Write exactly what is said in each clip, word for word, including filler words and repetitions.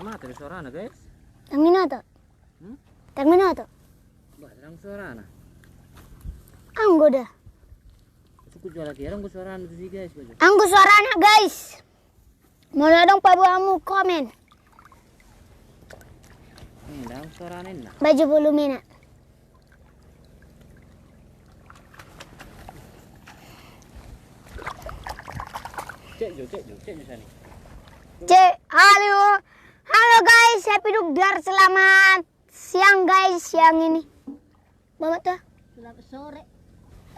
Mate do suarana, guys. Ndang binoto. Hmm? Ndang binoto. Bah, ndang suarana. Anggo da. Cukup jual lagi, ndang suarana tu si, guys, baju. Anggo suarana, guys. Molo adong paboamu komen. Ini ndang suarana inna. Baju bulu mina. Cek jo, cek jo, cek jo sani. Cek, halo. Halo guys, happy dugdar, selamat siang guys, siang ini. Bawa tuh. Selamat sore.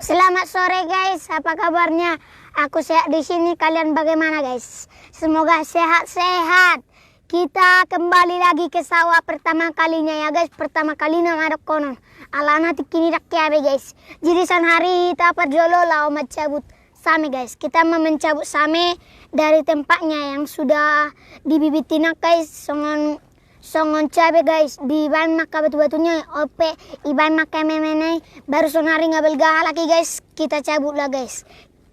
Selamat sore guys, apa kabarnya? Aku sehat di sini, kalian bagaimana guys? Semoga sehat-sehat. Kita kembali lagi ke sawah pertama kalinya ya guys, pertama kali nama dokkonon. Alana tingki ni dake abe guys. Jadi san hari hita parjolo laho mancabut same guys. Kita mau mencabut same dari tempatnya yang sudah dibibit tinak guys. Songon, songon cabe guys. Dibaen maka batu-batunya, ope ibaen maka meme nai. Baru son hari nga balga halak i guys. Kita cabut lah guys.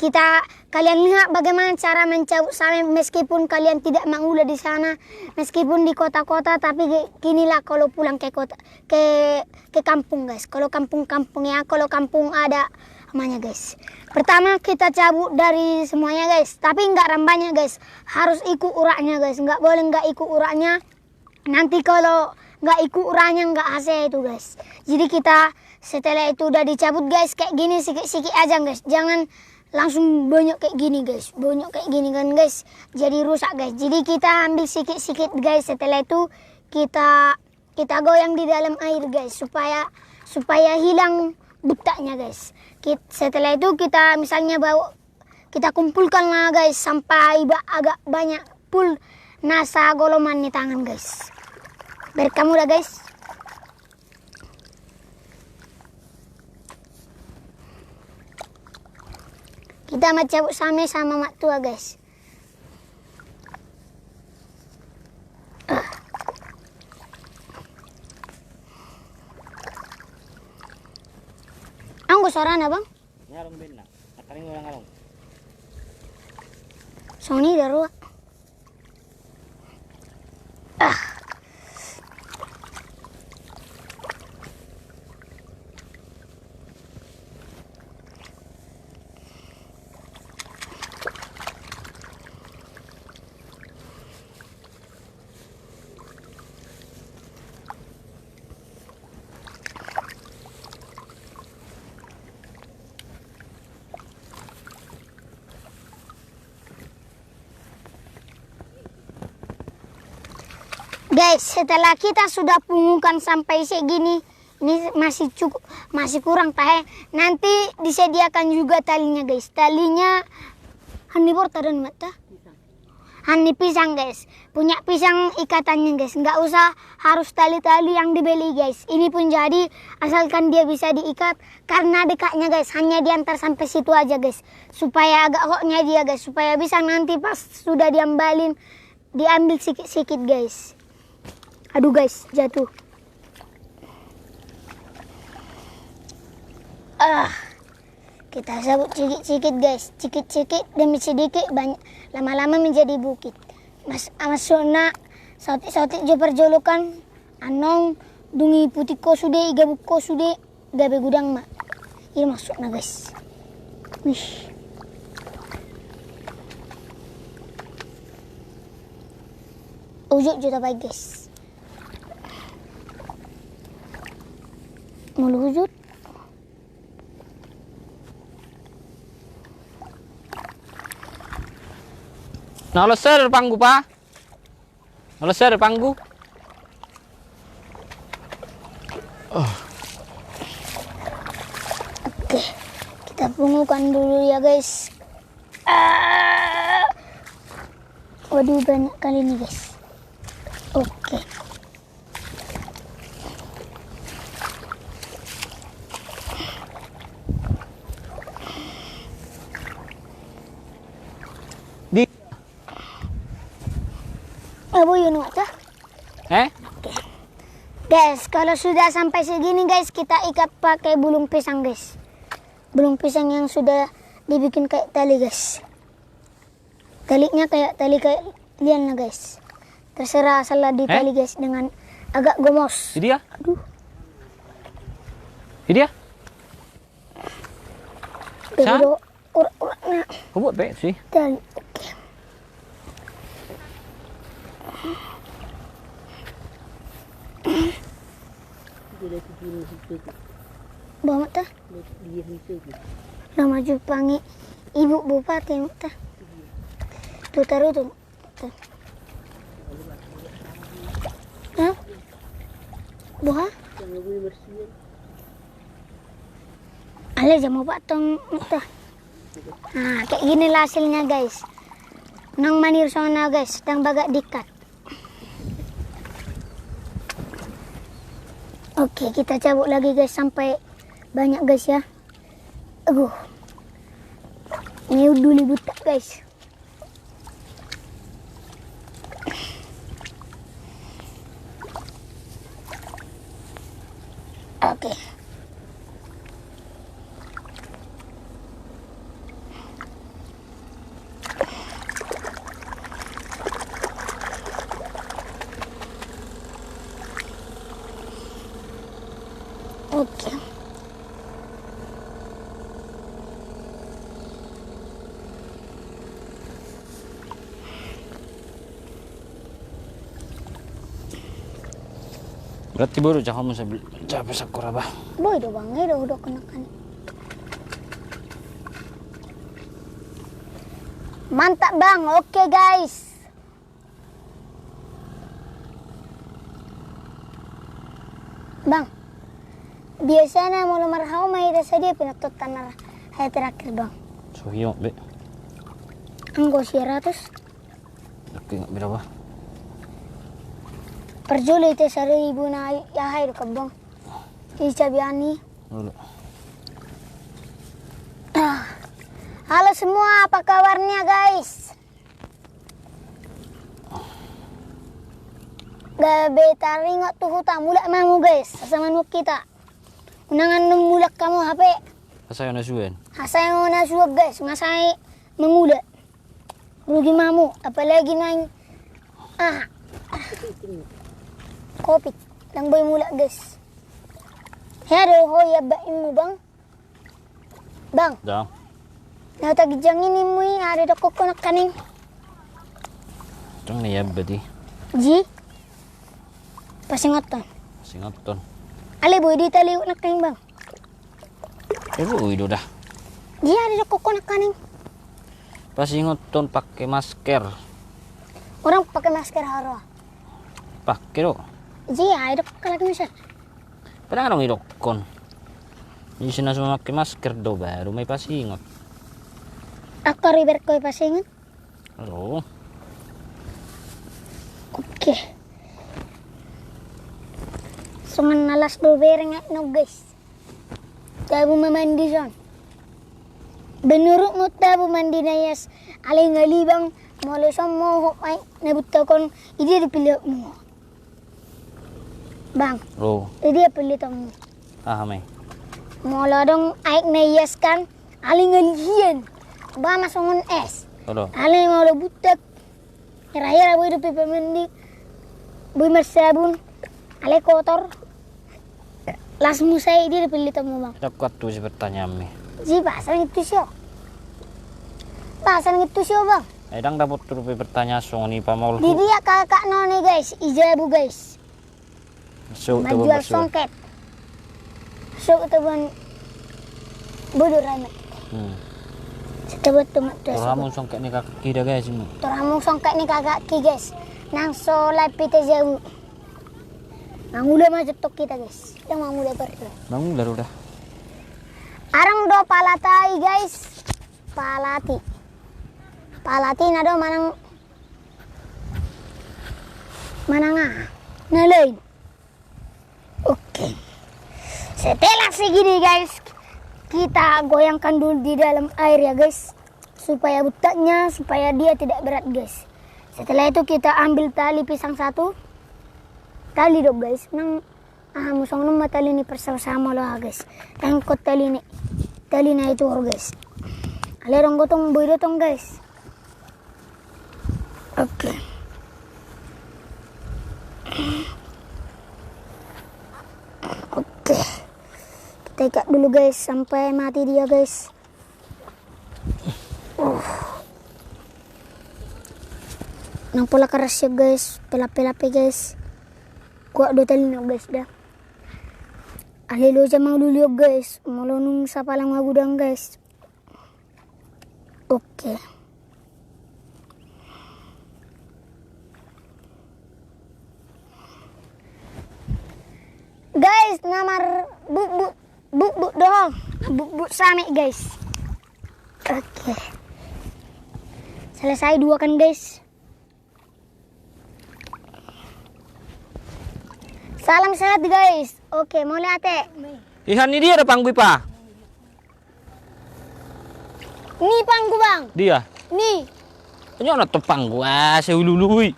Kita, kalian lihat bagaimana cara mencabut same meskipun kalian tidak mangula di sana, meskipun di kota-kota, tapi ge-, ginilah kalau pulang ke kota, ke, ke kampung guys. Kalau kampung-kampung ya, kalau kampung ada namanya guys. Pertama kita cabut dari semuanya guys, tapi nggak rambanya guys, harus ikut uraknya guys, nggak boleh nggak ikut uraknya. Nanti kalau nggak ikut uraknya nggak hasil itu guys. Jadi kita setelah itu udah dicabut guys, kayak gini sikit-sikit aja guys. Jangan langsung banyak kayak gini guys. Banyak kayak gini kan guys. Jadi rusak guys. Jadi kita ambil sikit-sikit guys. Setelah itu kita, kita goyang di dalam air guys supaya, supaya hilang butaknya guys. Kit-, setelah itu kita misalnya bawa Kita kumpulkan lah guys, sampai ba-, agak banyak full nasa goloman ni tangan guys. Biar kamu dah guys. Kita mancabut same sama mak tua guys. Anggo suarana bang. Ngarung benna. Nakaring ulang ngarung. Songoni da rua. Ah. Guys, setelah kita sudah pungukan sampai segini, ini masih cukup, masih kurang tahe. Nanti disediakan juga talinya, guys. Talinya handi borta dan mata. Handi pisang guys, punya pisang ikatannya guys, nggak usah harus tali-tali yang dibeli guys. Ini pun jadi, asalkan dia bisa diikat karena dekatnya guys, hanya diantar sampai situ aja guys, supaya agak hoknya dia guys, supaya bisa nanti pas sudah diambalin, diambil sikit-sikit guys. Aduh guys, jatuh. Ah, kita sabut cikit-cikit guys, cikit-cikit demi sedikit banyak, lama-lama menjadi bukit. Mas, maksudna saotik-saotik jo parjolo kan, anong dung i putik ho sude, i gabuk ho sude, gabe gudang ma. Ini maksudna guys. Wih. Ujut jo tapaik guys. Molo ujut. Na olo ser panggu pa. Olo ser panggu. Oh. Oke, kita pungukan dulu ya guys. Ah. Waduh, banyak kali nih guys. Oke. Di. Abu yun wata. Eh? Oke. Guys, kalau sudah sampai segini guys, kita ikat pakai bulung pisang guys. Bulung pisang yang sudah dibikin kayak tali guys. Talinya kayak tali kayak lian lah guys. Terserah, asal ditali, guys, dengan agak gomos. Di dia? Aduh. Di dia? Sa? Urak-urak na. Hubuat pe, si. Tali. Oke. Bah, Mak, ta? Na maju pangi ibu bupati, Mak, ta. Tu tarutung. Hah? Boha? Ale, jam opat tong, Mak, ta. Nah, kayak ginilah hasilnya, guys. Nang manir sono, guys, sedang bagak dikat. Oke, kita cabut lagi, guys, sampai banyak, guys, ya. Aduh. Ini dulu buta, guys. Oke. Oke. Berarti baru cakap mau sambil capek sakura, bah. Boi do, Bang, ya, udah kena kan. Mantap, Bang. Oke, guys. Bang, biasana molo marhaha ma hita sadia pinantutan na ra hea terakhir, Bang? Saonari be. Anggo sia ratus. Oke, nggak berapa. Parjolo hita saribu na i, aha i do kan, Bang? Di cabiani. Olo. Ah. Halo semua, apa kabarnya, guys? Gabe taringot tu huta, mulak ma hamu, guys, asa manuhuk hita. Unang annon mulak hamu hape. Asa na suan. Asa na suan, guys, nga sai mangulak. Rugi ma hamu, apalagi naeng, ah, covid. Ndang boi mulak, guys. Hea do ho iabba inmu, Bang? Bang. Da. Na taginjang i inmu i, aha do didokkon ho nangkaning? Tong na iabba di. Ji. Pasingothon. Pasingothon. Ale boi ditali nangkaning, Bang? E, boi do da. Ji, aha do didokkon ho nangkaning? Pasingothon pake masker. Orang pake masker haro. Pake do. Ji, aha do didokkon lagi masker? Padahal adong didokkon. Ise na so mamake masker do, baru ma i pasingot. Angka ro ibereng ho i pasingot. Halo. Oke. Songon na las do bereng aek na on, guys. Tabo ma mandi son. Menurutmu tabo mandi na ias, alai nga libang, molo son mohop aek na buntak on, i dia do pilihanmu? Bang. Ro. I dia pilihanmu? Aha ma i? Molo adong aek na ias kan, alai nga lihian. Bah, ma songon es. Olo. Alai molo buntak, hira-hira boi dope pamandi, boi marsabun, alai kotor. Las muse, i dia do pilihanmu, Bang? Ndang kuantusi pertanyaanmi. Ji, bah, asa nunga tusi ho. Bah, asa nunga tusi ho, Bang. E, ndang dapot dope pertanyaan songon i, pamolhu. Di dia kakak none, guys, i jabu, guys. Manjual songket. So, teman bodo ramet. Hmm. Setebat tu mak tua. Tor hamu songket ni kakak ki da, guys, mu. Tor hamu songket ni kakak ki, guys. Nang so live hita jabu. Mangula ma jontok hita, guys. Hita mangula parlo. Mangula do da. Arang do palati, guys. Palati. Palati na do manang, manang aha na lain. Oke. Setelah segini, guys, kita goyangkan dulu di dalam air ya, guys. Supaya buntaknya, supaya dia tidak berat, guys. Setelah itu kita ambil tali pisang satu. Tali dong, guys. Nang aha, molo songon on ma tali ni parsama-sama lo, guys. Tangkot tali ni, tali na i tu, guys. Alai adong do tong, boi do tong, guys. Oke. Kita ikat dulu, guys, sampai mati dia, guys. Uh. Nang pola keras ya, guys. Pelap-pelap ya, guys. Kuat do tali na, guys, dah. Ale loja ma ulu liok, guys. Molo nunga sapalang ma gudang, guys. Oke. Guys, na marbutbut, butbut do. Butbut same, guys. Oke. Selesai dua kan, guys. Salam sehat, guys. Oke, mauliate. Ihan ni dia do panggu i, Pa? Ni panggu, Bang. Dia. Ni. Nyo na tu panggu, ah, se ulu-ulu i.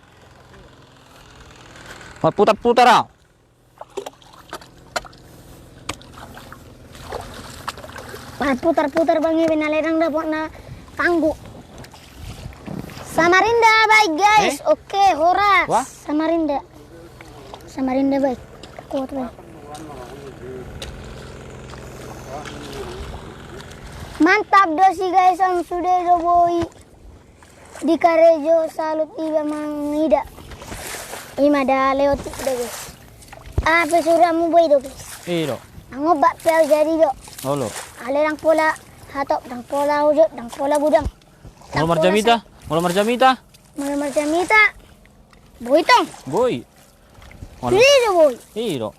Marputar-putar, ah. Marputar-putar, Bang, iba na ledang dapot na panggu. Samarinda, baik, guys. Eh? Oke, horas. Wah? Samarinda. Samarinda, baik. Kuat, baik. Mantap do si, guys, on sude do boi. Di karejo salut iba mangida. Ima da leoti do, guys. Ape suramu boi do, guys. I do. Nang ombak pe au jadi do. Olo. Ale ndang pola hatop, ndang pola ojot, ndang pola gudang. Molo marjamita, molo marjamita. Molo marjamita. Boi tong. Boi. Sude do boi. I do.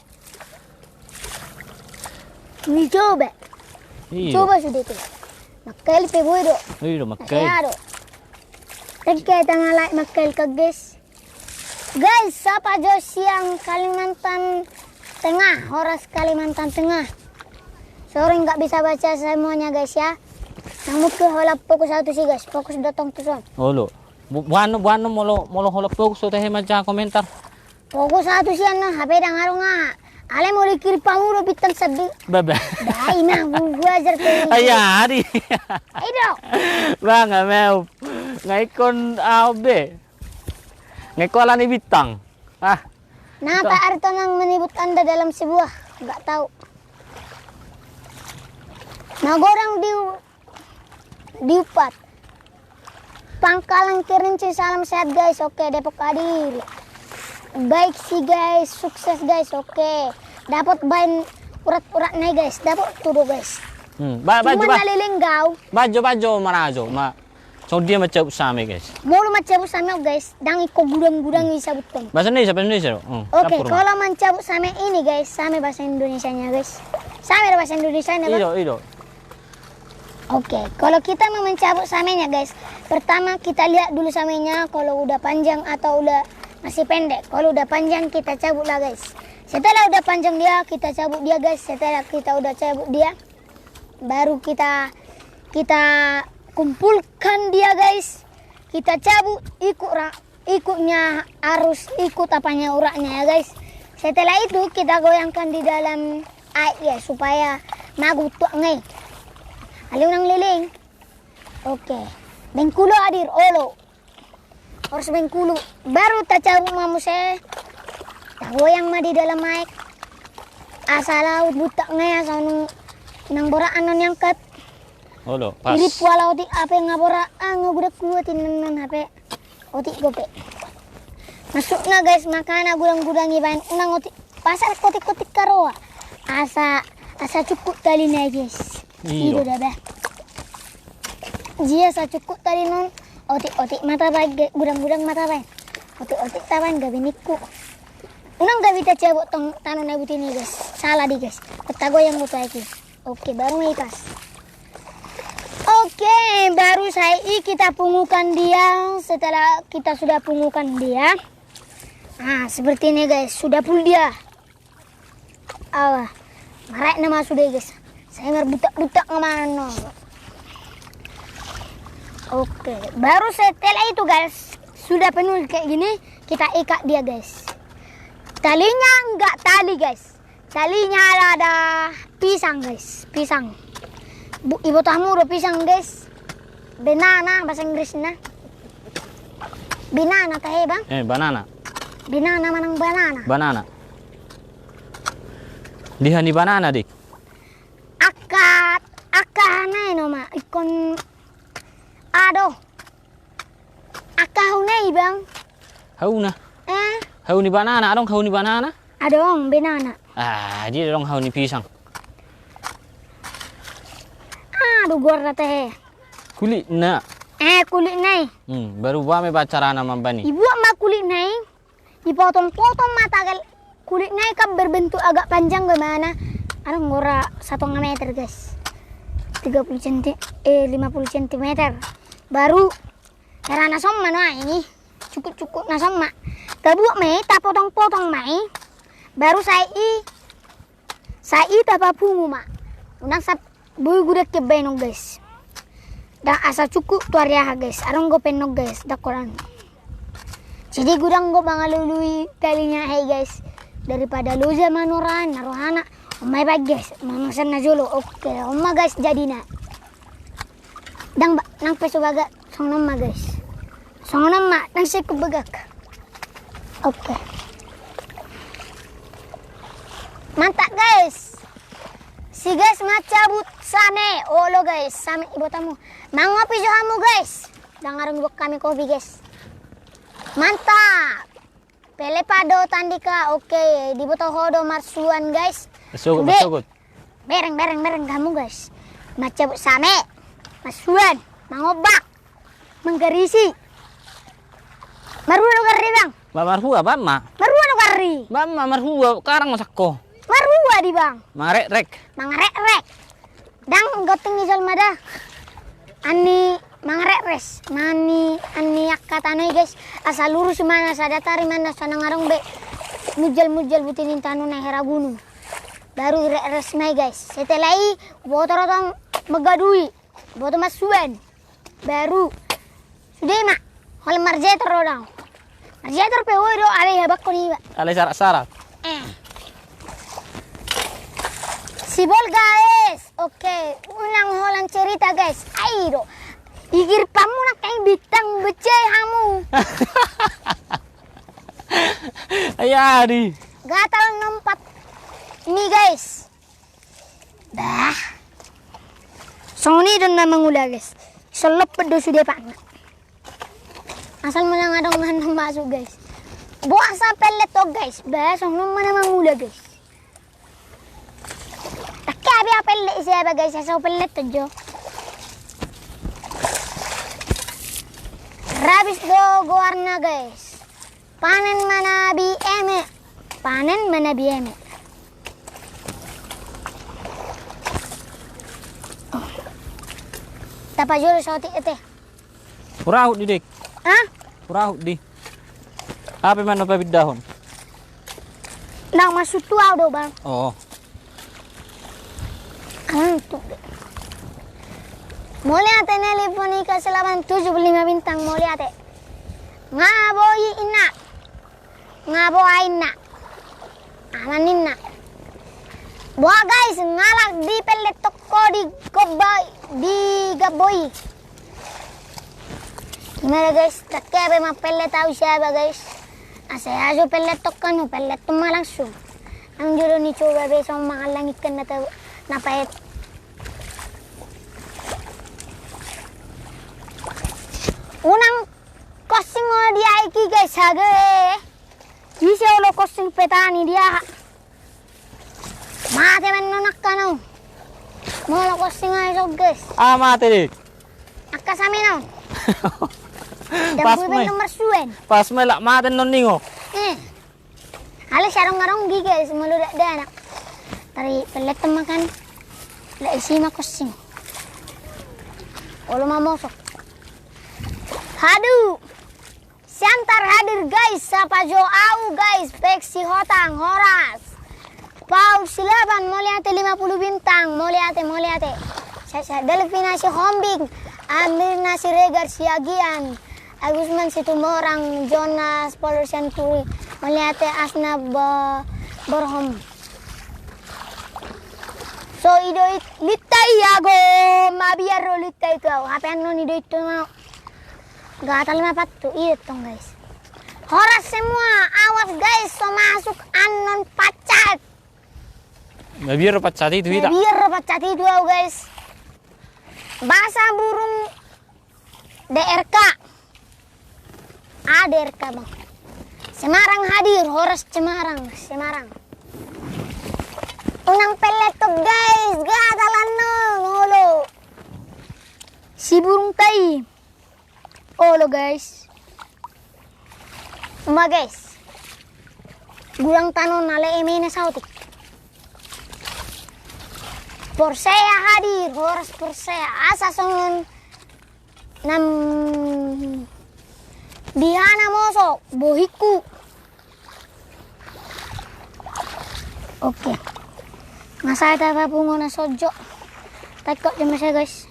Ni coba. I do. Coba sude tu. Makkail pe boi do. I do, makkail. Makkail do. Tengke tangalae makkail ka, guys. Guys, sapa jo sian Kalimantan Tengah, horas Kalimantan Tengah. Sorry, nggak bisa baca semuanya, guys, ya. Nang mungkin holan fokus satu sih, guys. Fokus datang tu son. Olo. Boan do, boan do molo, molo holan fokus so tehe manjaha komentar. Fokus satu sian na, hape ndang adong, ah. Ale molo dikirim pamu do bintang sabi. Baba. Dai na, gua ajar pe. Ayah, adi. Ayo do. Bang, ameu. Nga ingkon, ah, be. Nga ingkon alani bintang. Ah. Nah, tak ada tenang menyebut anda dalam sebuah, nggak tahu. Nah, gorang di Diupat. Pangkalan Kerinci, salam sehat, guys. Oke, Depok hadir. Baik sih, guys, sukses, guys. Oke. Dapot baen urat-urat na i, guys. Dapot tu do, guys. Hmm, ba-, bajo, ba-, na leleng gau. Bajo, bajo, marajo. Ma, so dia mancabut same, guys. Molo mancabut same, guys. Ndang ingkon gudang-gudang i sabuton. Bahasa Indonesia, bahasa Indonesia. Hmm, oke, kalau mancabut same ini, guys, same bahasa Indonesianya, guys. Same do bahasa Indonesianya, Bang. I do, i do. Oke, kalau kita mau mencabut samenya, guys, pertama kita lihat dulu samenya kalau udah panjang atau udah masih pendek. Kalau udah panjang, kita cabut lah, guys. Setelah udah panjang dia, kita cabut dia, guys. Setelah kita udah cabut dia, baru kita, kita kumpulkan dia, guys. Kita cabut, ikut ra-, ikutnya arus, ikut apanya uratnya ya, guys. Setelah itu kita goyangkan di dalam air ya, supaya magutuk nge. Ale unang leleng. Oke. Bengkulu hadir, olo. Horas Bengkulu. Baru tacabut ma muse. Tagoyang ma di dalam aek. Asa laut butak nge, asa unang, unang borat annon niangkat. Olo, pas. Iri puala otik ape nga borat, ah, nga gudang kuat inannon hape. Otik gope. Maksudna, guys, makana gudang-gudang ibaen unang otik. Pasal kotik-kotik karoa. Asa, asa cukup tali na, guys. Iyo. Ido da, bah. Jia asa cukup tali non. Otik-otik ma tabaen, ge-, gudang-gudang ma tabaen. Otik-otik tabaen gabe ningku. Unang gabe tacabut tong tano na buti ni, guys. Salah di, guys. Kota goyang kota iki. Oke, baru ma i pas. Oke, baru saat ini kita pungukan dia. Setelah kita sudah pungukan dia, nah, seperti ini, guys, sudah full dia. Alah, maraek nama sudah, guys. Saya marbutak-butak kemana? Oke, baru setelah itu, guys, sudah penuh kayak gini, kita ikat dia, guys. Talinya nggak tali, guys. Talinya ada, ada pisang, guys, pisang. Bu, iboto hamu do pisang, guys. Banana, bahasa Inggrisna. Banana, tahe, Bang? Eh, banana. Banana, manang banana? Banana. Diha ni banana, Dik? Ana eno ma, ingkon ado. Angka hauna i, Bang. Hauna? Eh? Hau ni banana, adong hau ni banana? Adong, banana. Ah, jadi adong hau ni pisang. Ado goarna tehe. Kulitna. Eh, kulitna i. Hmm, baru ba me ba carana mambaen i. Dibuat ma kulitna i. Dipotong-potong ma tagal kulitna i kan berbentuk agak panjang bagaimana. Adong gora setengah meter, guys. Tiga puluh centi, eh, lima puluh sentimeter. Baru cara na somma no ai. Cukup-cukup na somma. Tabuat ma i, tapotong-potong ma i. Baru sai i Sai i tapapungu ma. Unang sap boi gudang kebaenon, guys. Ndang asa cukup tu ari aha, guys. Adong gopennon, guys. Ndang koran. Jadi gudang go mangalului talinya hei, guys. Daripada loja manoraan na rohana. On ma i baen, guys. Mamasan na jolo. Oke, on ma, guys, jadina. Ndang ba, nang pe so bagak. Songon on ma, guys. Songon on ma, nang sekup bagak. Oke. Mantap, guys. Si guys mancabut same. Olo, guys, same iboto hamu. Mangopi jo hamu, guys. Ndang adong iboto hami kopi, guys. Mantap. Pele pado tandika, oke, diboto ho do marsuan, guys. Marsogot, marsogot. Bereng, bereng, bereng hamu, guys. Mancabut same, marsuan, mangombak, manggarisi. Marhua do garri, Bang? Ba marhua, ba ma. Marhua do garri? Ba ma, marhua, karang ma sangko. Marhua di, Bang? Mangarekrek. Mangarekrek. Ndang gotting ni jolma da. Anni mangarekres, anni, anni angka tano i, guys. Asa lurus ma na, asa datar i ma na, asa ndang adong be munjal-munjal buti ni tano na hera gunung. Baru irekres ma i, guys. Setelah i, botor tong manggadui, botor marsuan. Baru Sude ma, holan marjetor do daong. Marjetor pe boi do, alai habangkon iba. Alai sarat-sarat. Eh. Sibol, guys. Oke, unang holan cerita, guys. Ai do. Igir pamu nang kai bintang becai hamu. Ai adi. Gatal nompat ni, guys. Bah. Songon i do na mangula, guys. Solop do sude pangan. Asal molo nga adong na masuk, guys. Boasa pellet on, guys. Bah, songon on ma na mangula, guys. Tangke abi a pellet ise apa, guys. Asa pellet on jo. Rabis do goarna, guys. Panen manabi eme. Panen manabi eme. Tapajolo saotik ete. Hurahut di, Dik. Hah? Hurahut di. Ape ma na papindahon? Nang masuk tu au do, Bang. Oh. Mauliate Nelly Fonika Selaban tujuh puluh lima bintang, mauliate. Nga boi inna. Nga boi inna. Aman inna. Boha, guys, ngalak di pellet toko di goboi, di gaboi. Ima da, guys, tangke pe ma pellet au siapa, guys. Asa ajo pellet toko nu pellet tu ma langsung. Ang jolo ni coba be sama makan langit kan na tahu na paet. Unang kosing o di aiki, guys, hage. Ise olo kosing petani dia. Mate men non akka nau. Molo kosing ai so, guys. Ah, mate, Dik. Akka same non. Pas mai. Pas mai lak mate non ningo. Eh. Alai si adong-adong gi, guys, molo dakdanak. Tari pellet ma kan. Lak isi ma kosing. Olo ma mosok. Hadu. Siantar hadir, guys, sapa jo au, guys, Peksi Hotang, horas. Paul Silaban, mauliate lima puluh bintang, mauliate, mauliate. Sehat-sehat Delvina Sihombing, Amirna Siregar Siagian, Agusman Situmorang, Jonas Paul Senturi, mauliate Asna Bo-, Borhom. So ido it-, litta i ago, mabiar ro litta i tu au, hape annon ido itu mau. Gatal ma pattu, iya tong, guys. Horas semua, awas, guys, so masuk annon pacat. Mabiar ro pacat itu, ita. Mabiar ro pacat itu au, guys. Bahasa burung D R K. A D R K, Bang. Semarang hadir, horas Semarang, Semarang. Unang peletok, guys, gatalan no, olo. Si burung tai. Olo, guys. Ma, guys. Gulang tano na le emena saotik. Porsea hadir, horas Porsea. Asa songon nam di hana mosok, bohingku. Oke. Masa ada apa pungo na sojo. Takut dia masa, guys.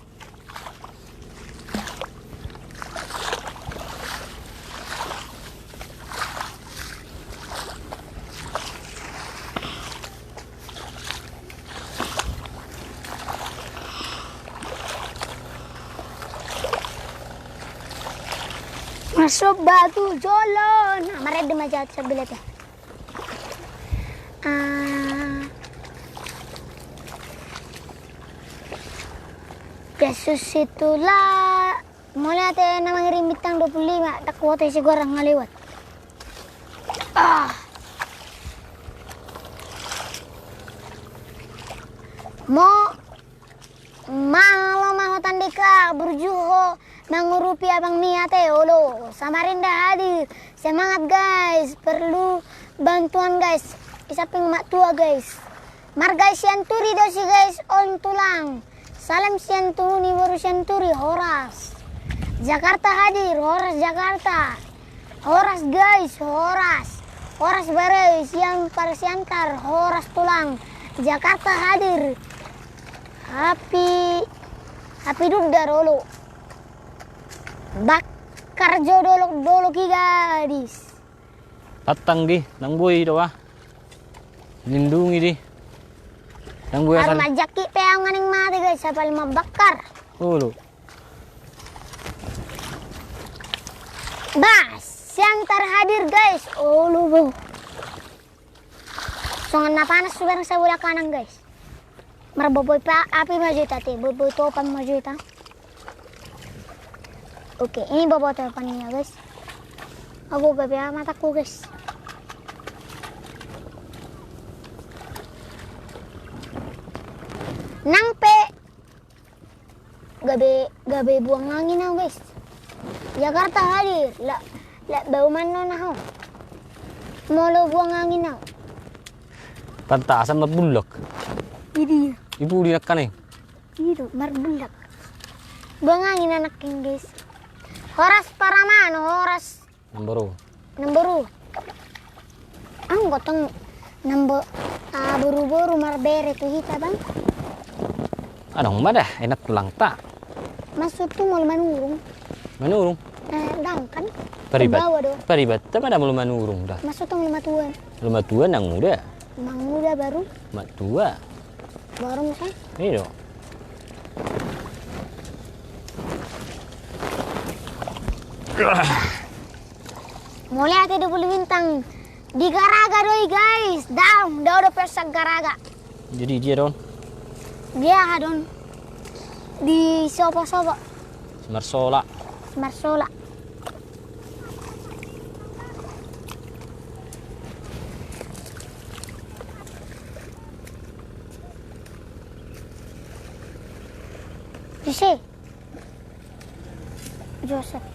Masuk batu jolo. Nah, marende ma jat sebelah teh. Ah. Yesus itulah. Mauliate na mangirim bintang dua puluh lima, tak kuota isi gorang ngalewat. Ah. Mo Malo ma ho tandika burju ho mangurupi abang ni ate, olo. Samarinda hadir. Semangat, guys. Perlu bantuan, guys. Di samping mak tua, guys. Marga Sianturi do si, guys, on tulang. Salam Sianturi, boru Sianturi, horas. Jakarta hadir, horas Jakarta. Horas, guys, horas. Horas bare, Siantar, Siantar, horas tulang. Jakarta hadir. Happy, happy dudar olo. Bakkar jo dolok-dolok i, gadis. Patang di, nang boi do, ah. Lindungi di. Nang boi asal. Manjaki pe au nganing mate, guys, apal mabakkar. Olo. Bas, Siantar hadir, guys. Olo, bo. Songon na panas subarang sabola kanang, guys. Marboboi pa api ma jo ita te, boboi topan ma jo ita. Oke, ini boboi topan ini ya, guys. Aku gabe matangku, guys. Nang pe Gabe, gabe buang angin au, guys. Jakarta hadir, la, la bau mannon au. Molo buang angin au. Pantasan marbulak. Idi. Ibu di nakkan e. Ido, marbulak. Buang angin anakkin, guys. Horas paramano, horas Namboru. Namboru. Anggo tong nambo-, ah, boru-boru marbere tu hita, Bang. Adong ma da, enak tulang ta. Maksudku molo manurung. Manurung? Eh, dang kan? Paribat. Bawa do. Paribat, ta ma da molo manurung da. Maksudku molo matuan. Molo matuan nang muda. Nang muda baru. Matua. Baru masa? Iya do. Mauliate dua puluh bintang. Di Garaga do i, guys. Daong, daong do persak Garaga. Jadi dia don. Dia don. Di sopo-sopo. Simarsola. Simarsola. Isi. Joseph.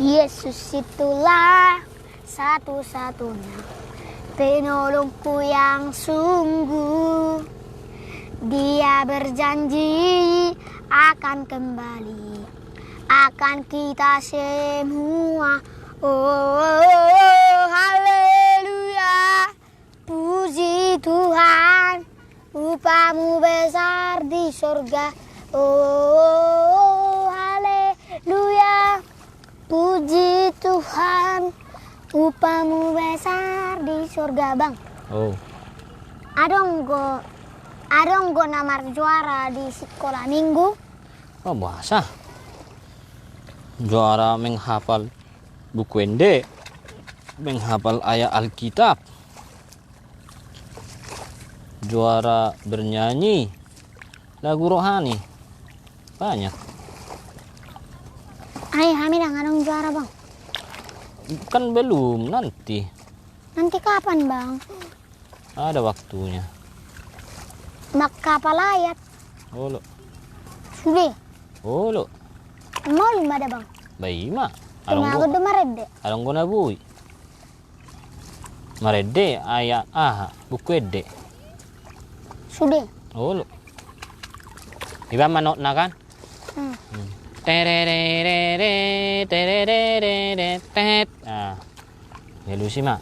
Yesus itulah satu-satunya penolongku yang sungguh. Dia berjanji akan kembali, akan kita semua. Oh, haleluya. Puji Tuhan, upamu besar di sorga. Oh, haleluya. Puji Tuhan, upamu besar di sorga, Bang. Oh. Adong do, adong do na marjuara di sikola minggu. Oh, boasa? Juara menghafal buku ende, menghafal ayat Alkitab. Juara bernyanyi lagu rohani. Banyak. Ai, hami ndang adong juara, Bang. Kan belum, nanti. Nanti kapan, Bang? Ada waktunya. Mangkapal ayat. Olo. Sude. Olo. Molo ma da, Bang. Ba i ma. Adong do marende. Adong do na boi. Marende ayat aha, buku ende. Sude. Olo. Iba ma notna kan? Hmm. Hmm. Tererere, tererere, tet. Ah. Dialusi ma.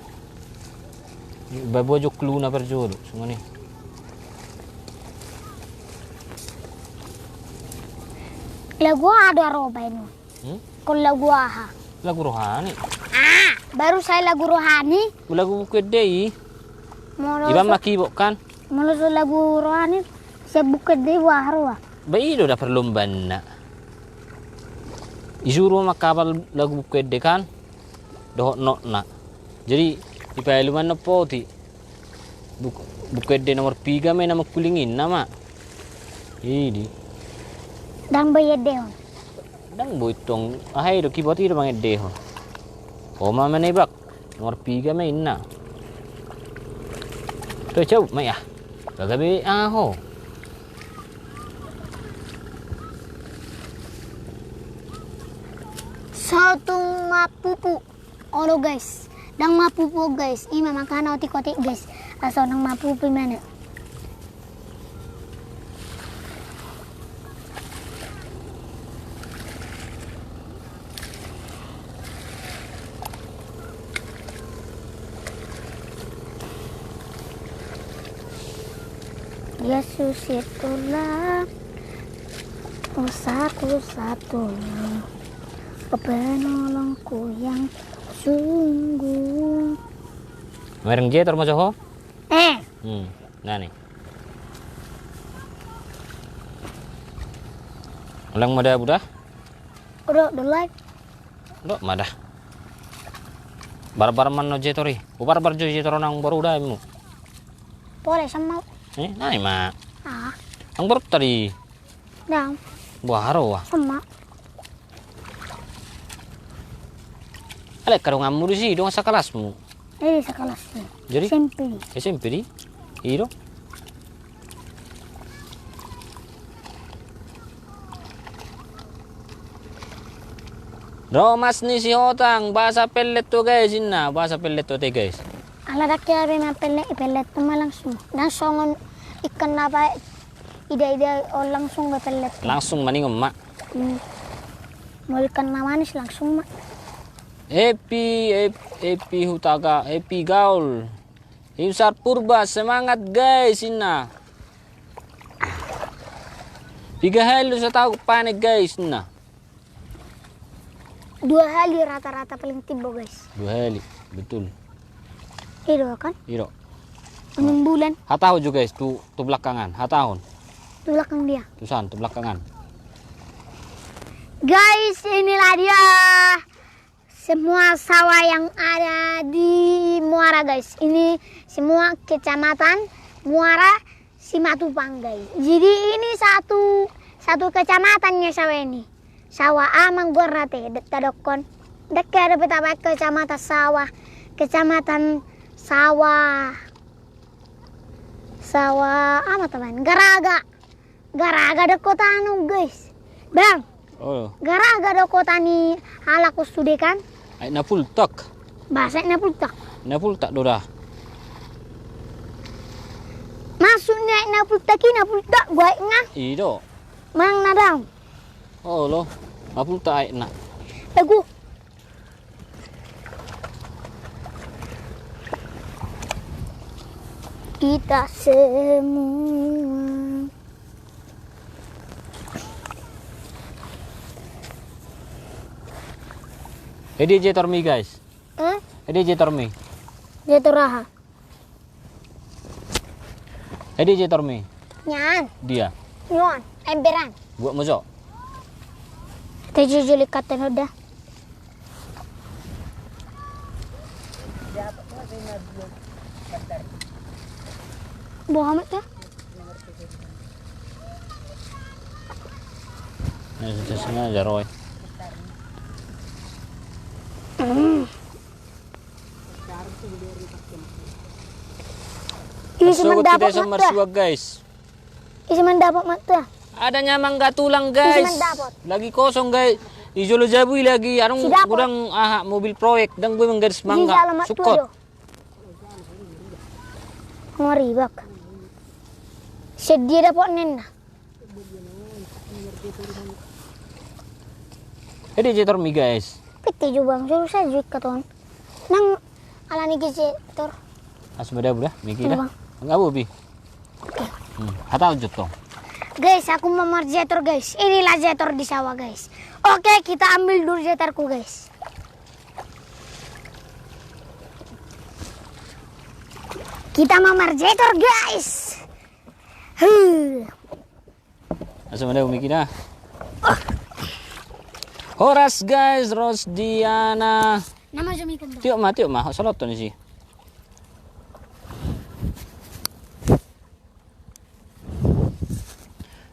Ba boa jo clue na parjolo, songon i. Lagu aha do ro baen on? Hmm? Ingkon lagu aha? Lagu rohani. Ah, baru sai lagu rohani. Lagu buku ende i. Molo iba so-, ma kibok kan? Molo so lagu rohani, siap buku ende i, wah, roa. Ba i do da perlombaanna. Isuru ma mangkapal lagu buku ende kan? Dohot notna. Jadi, dipaelu ma na poti. Buk-, buku ende nomor piga ma i na mangkuling inna ma. Idi. Ndang boi endehon. Ndang boi tong, aha i do, kibot i do mangendehon. Ho ma manebak. Nomor piga ma inna. Toe, jawab ma i ah. Gabe aha ho. Sotung mapupu. Olo, guys, ndang mapupu, guys. I ma makana otik-otik, guys. Asa ndang mapupu i mana. Yesus itulah usahaku satu, penolongku yang sungguh. Mereng je termasuk ho? Eh. Hmm, nani. Ulang ma da buda? Udah, udah live. Udah ma da. Barbar ma na jetor i. Ubarbar jo jetor nang baru udah mu. Pole sama. Eh, nai ma. Ah. Nang baru tadi. Dang. Buah haro wah. Sama. Alai kadonganmu disi, dongan sakalasmu. Eh, sakalasmu. Jadi? S M P di. S M P di? I do. Romas ni si Hotang, bahasa pellet tu guys, inna, bahasa pellet tu te guys. Ala dang ke abe ma pellet, pellet tu ma langsung. Ndang songon ikan apa, ida-ida, oh, langsung ke pellet. Langsung maningon ma. Hmm. Molo ikan na manis langsung ma. Epi, Ep-, Epi Hutaga, Epi Gaul. Imsar Purba, semangat guys, inna. Piga hali do so tahu panen guys, inna. Dua hali rata-rata paling timbo guys. Dua hali, betul. Ido kan? Ido. Enam bulan. Hatahon jo guys, tu, tu belakangan, hatahon. Tu belakang dia. Tu san, tu belakangan. Guys, inilah dia. Semua sawah yang ada di Muara, guys. Ini semua kecamatan Muara Simatupang, guys. Jadi ini satu, satu kecamatannya sawah ini. Sawah aha ma goarna te, dang tadokkon. Dang ke ada pe tabaen kecamatan sawah. Kecamatan sawah. Sawah aha ma tabaen? Garaga. Garaga do kota anu, guys. Bang. Oh. Garaga do kota ni halak on sude kan? Aek Napultak. Bahasa Aek Napultak. Napultak do da. Maksudnya Aek Napultak i, Napultak goaek nga. Ido. Manang na dang. Oh lo. Napultak aekna. Lagu. Kita semua. Ede jetormi, guys. Hah? Ede jetormi. Jetor aha? Ede jetormi. Nian. Dia. Nian. Emberan. Buat mojok. Te jujuli kata noda. Muhammad ya? Nah, sudah sana aja, Roy. Isi mandapot kita mata. Marsuak, guys. Isi mandapot mata. Adanya mangga tulang, guys. Isi mandapot. Lagi kosong, guys. Di jolo jabu i lagi, adong gudang aha, mobil proyek, ndang boi manggaris mangga. Sukkot. Maribak. Sedia dapot ninna. Jadi jetor mi, guys. Pete jo bang, suruh saya juga ton. Nang alani ke jetor. Asu mada buda, miki dah. Enggak bobi. Hmm, hata ujut tong. Guys, aku mau marjetor, guys. Inilah jetor di sawah, guys. Oke, kita ambil dulu jetorku, guys. Kita mau marjetor, guys. Huh. Asa mana umi kita? Horas, guys, Rosdiana. Nama jami kan? Tiok ma, tiok ma, soloton isi.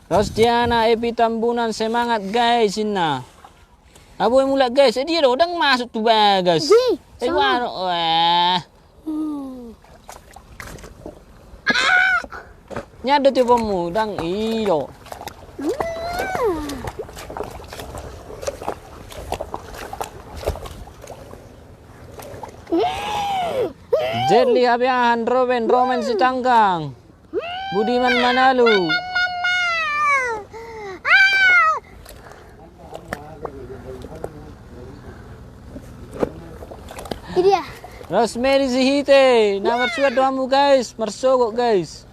Rosdiana, Epi Tambunan, semangat, guys, inna. Abo mulak, guys, eh, dia do, ndang masuk tu bagas. Wah. Nyado tiuponmu, ndang iyo. Jetli Habiahan, Roben, Romen Sitanggang. Budiman Manalu. Rosemary Sihite, na marsuat do hamu, guys, marsogot, guys.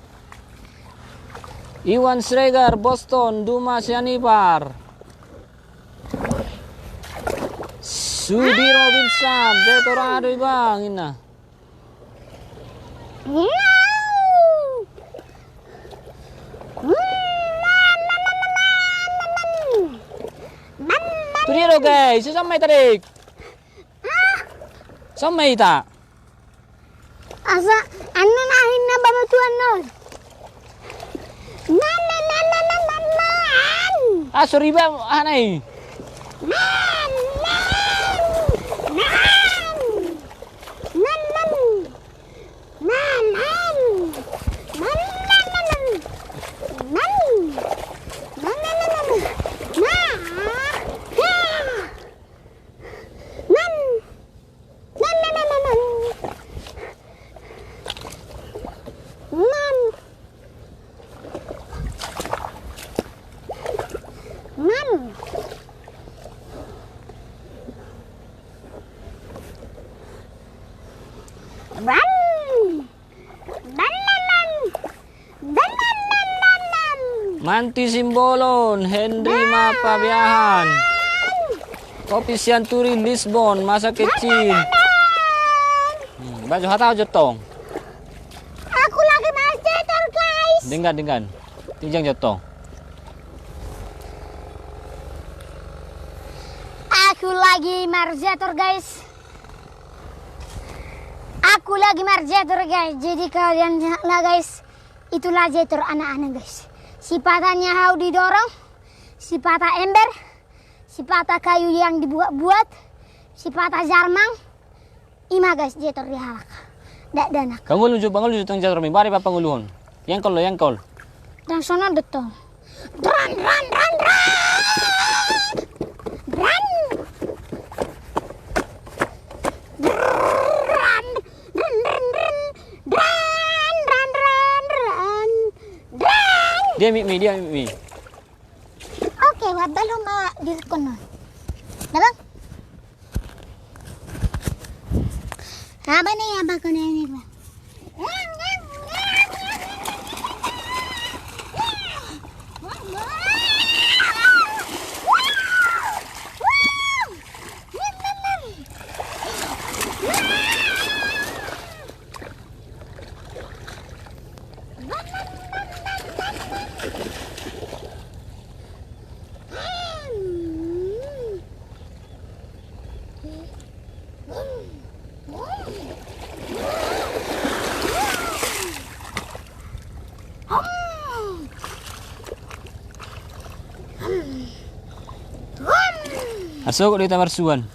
Iwan Sregar, Boston, Duma Sianipar. Sudiro Binsam, Jetor aha do ibang, inna. Tu dia do, guys, so sama ita, dik. Sama ita. Asa anu na hinna bamatuan non. Ah, sorry ba, ah, nai. Manti Simbolon, Henry Mapabiahan. Kopi Sianturi, Lisbon, masa kecil. Hmm, baju hata jo tong. Aku lagi marjetor, guys. Denggan, denggan. Tinjang jo tong. Aku lagi marjetor, guys. Aku lagi marjetor, guys. Jadi kalian lihatlah, guys. Itulah jetor anak-anak, guys. Sipata ni hau didorong, sipata ember, sipata kayu yang dibuat-buat, sipata jarmang. Ima, guys, jetor di halak. Dakdanak. Pangolu jo, pangolu jo tong jetor mi. Bari papangoluhon. Yangkol lo, yangkol. Dang sonon do tong. Dran, dran, dran, dran. Dran. Dran, dran, dran, dran. Dran, dran, dran, dran. Dran. Dia mik mi, dia mik mi. Oke, wabalo ma direkon non. Dah, Bang. Apa nih, apa kau nanya, Bang? Asogo do hita marsuan.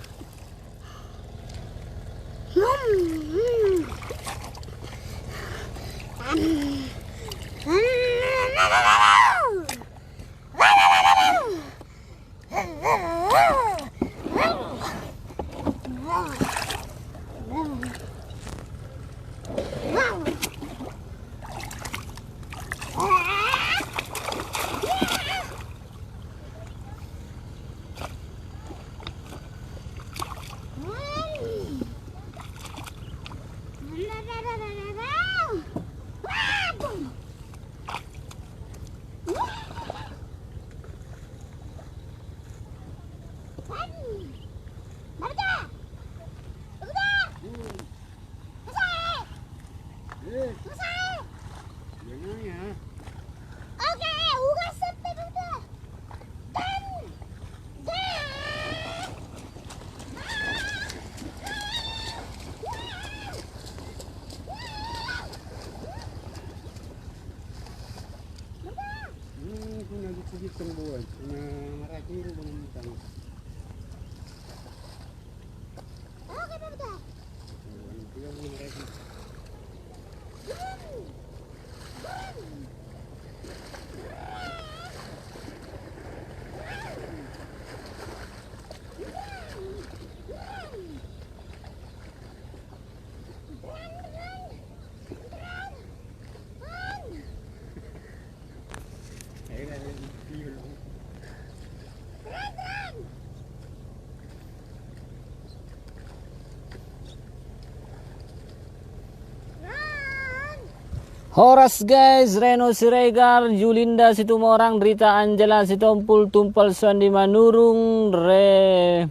Horas guys, Reno Siregar, Julinda Situmorang, Rita Angela Sitompul, Tumpal Suandi Manurung, Re-,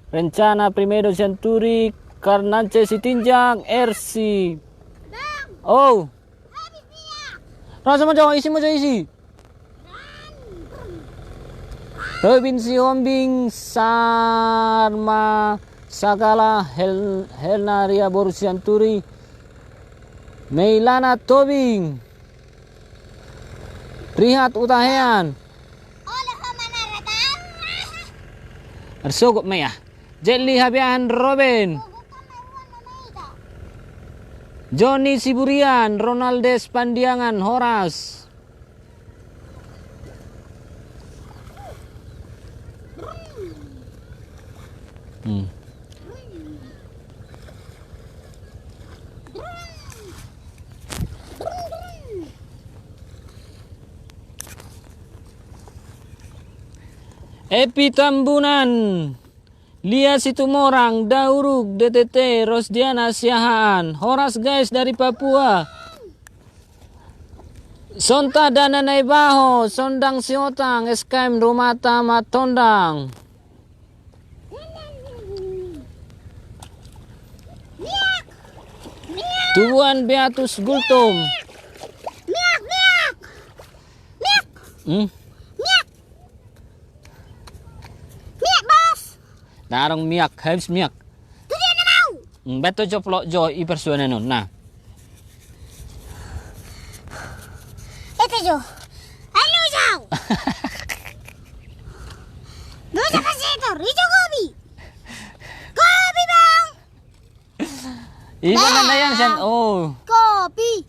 Rencana Primedo Sianturi, Karnance Sitinjak, Ersi. Oh. Rasa ma jo, isi ma jo, isi. Robin Sihombing, Sarma Sagala, Hel-, Helna Ria boru Sianturi, Meilana Tobing, Rihat Utahean. Arsogop ma ia. Jetli Habean Roben. Joni Siburian, Ronaldes Pandiangan, horas. Hmm. Epi Tambunan. Lia Situmorang, Dauruk, D T T, Rosdiana Siahaan. Horas guys dari Papua. Sonta Dana Naibaho, Sondang Siotang, S K M Rumata Matondang. Tubuan Beatus Gultom. Hmm? Miak, Bos. Ndang adong miak, habis miak. Tu dia na mau. Hmm, baen tu jo, plok jo i parsuanan on, nah. Ete jo. Halo, Jao. Dosa pasitor, ijo kopi. Kopi, Bang. Iba nandaian sian, oh. Kopi.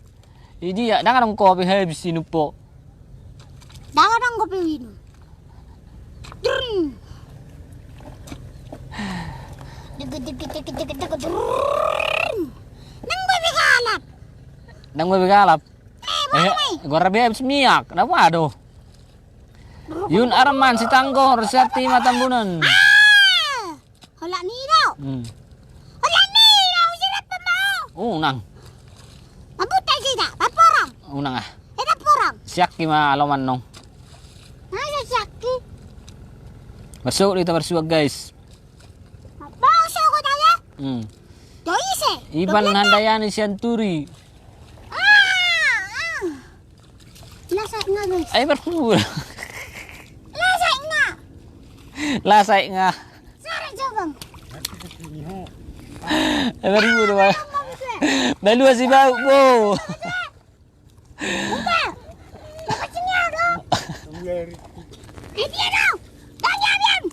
Idia, ndang adong kopi habis inum ho. Ndang adong kopi inum. Drrrng. Dege, dege, dege, dege, dege, drrrng. Nang bebe galap. Nang bebe galap. Eh, eh, gua rabi habis miak. Kenapa aduh? Yun Arman Sitanggor, Siati Matambunan. Ah! Holan ni do. Hmm. Holan ni do, usirat pembau. Unang. Pabuta sida, paporang. Unang ah. Eh, paporang. Siakki ma aloman nong. Masa siakki? Masuk di kita bersuak guys. Apa sogo tanya? Hmm. Do ise. Iban Handayani Sianturi. Ah, ah. Lasak nga, guys. Ai, berpura. Lasak nga. Lasak nga. Sare jabang. Ai, berpura, Bang. Balua si bau, bo. Buka. Dapat sini, ya, dong. Ini dia, dong. Dong, ya, dong.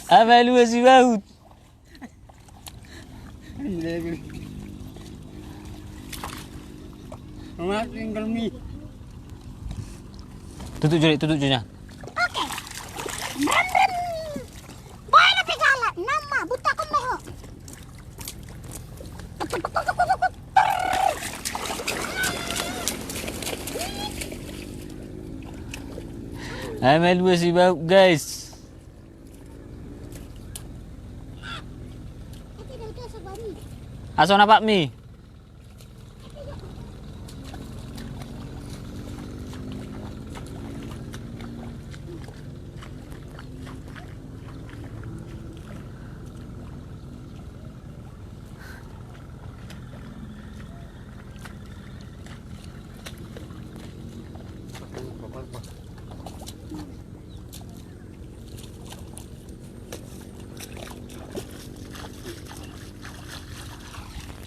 Ama lua si bahut. Tutup juri, tutup jurinya. Oke. Rem, rem. Boy na pegala, nama buta kon meho. Ama lua si bahut, guys. Aso na pak mi.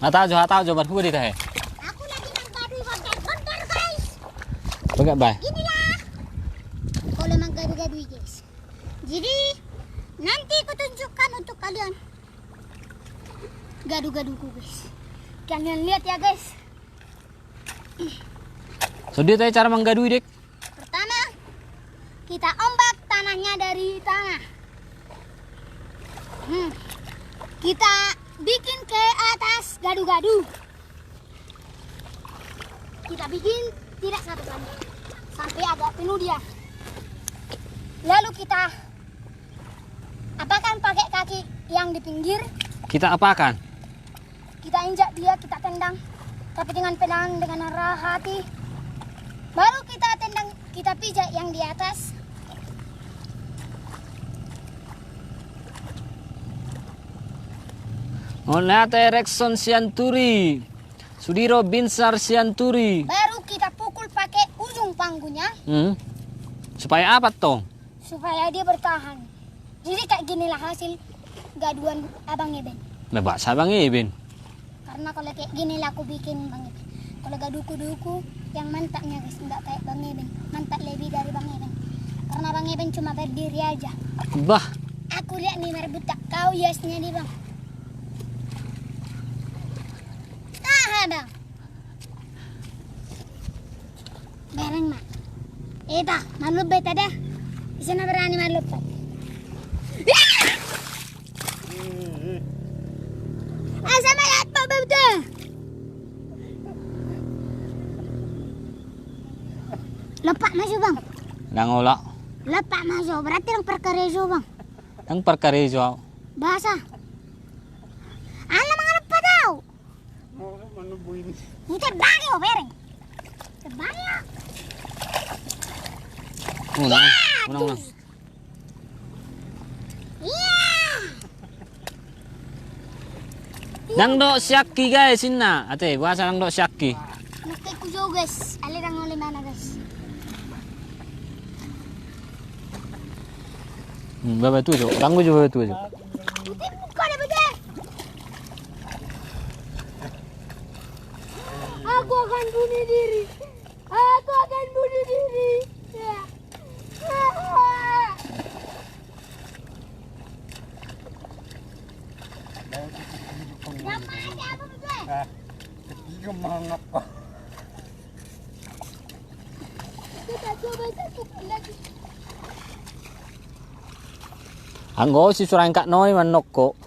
Hata jo, hata jo, ban huga di tahe. Aku lagi manggadui gondor-gondor, guys. Pegat, Bay. Inilah. Kalau manggadui-gadui, guys. Jadi, nanti kutunjukkan untuk kalian gadu-gaduku, guys. Kalian lihat ya, guys. So dia tadi cara manggadui, Dek? Pertama, kita ombak tanahnya dari tanah. Hmm. Kita bikin ke atas gadu-gadu. Kita bikin tidak satu kali. Sampai agak penuh dia. Lalu kita apakan pakai kaki yang di pinggir. Kita apakan? Kita injak dia, kita tendang. Tapi dengan pelan, dengan rendah hati. Baru kita tendang, kita pijak yang di atas. Mauliate Rexon Sianturi. Sudiro Binsar Sianturi. Baru kita pukul pakai ujung pagunya. Hmm. Supaya apa, tong? Supaya dia bertahan. Jadi kayak ginilah hasil gaduan Abang Eben. Nah, bahasa Abang Eben. Karena kalau kayak ginilah aku bikin, Bang Eben. Kalau gaduku-duku yang mantapnya, guys, nggak kayak Bang Eben. Mantap lebih dari Bang Eben. Karena Bang Eben cuma berdiri aja. Bah. Aku lihat nih, marbut tak kau hiasnya nih, Bang. Ah, Bang. Bereng ma. Ita, malumpat ita da. Ise na berani malumpat. Asa malumpat, Bang, tuh. Lompat masuk, Bang. Nang ola. Lompat masuk, berarti nang perkara iso, Bang. Nang perkara iso. Bahasa. Ala mangalompat au. Mau, mau nungguin. Ini terbang ya, bereng. Terbang ya. Unang, ya, unang, unang. Iya. Nang dok siaki, guys, inna. Ate, bahasa nang dok siaki. Makai ku jo, guys. Ale nang ole mana, guys. Hmm, baba tu jo. Tangguh jo baba tu jo. Aku akan bunuh diri. Aku akan bunuh diri. Ya. Ngapain kamu, Bebe? Ketiga mangap. Kita coba satu lagi. Anggo si suraen Kak Noni manokko.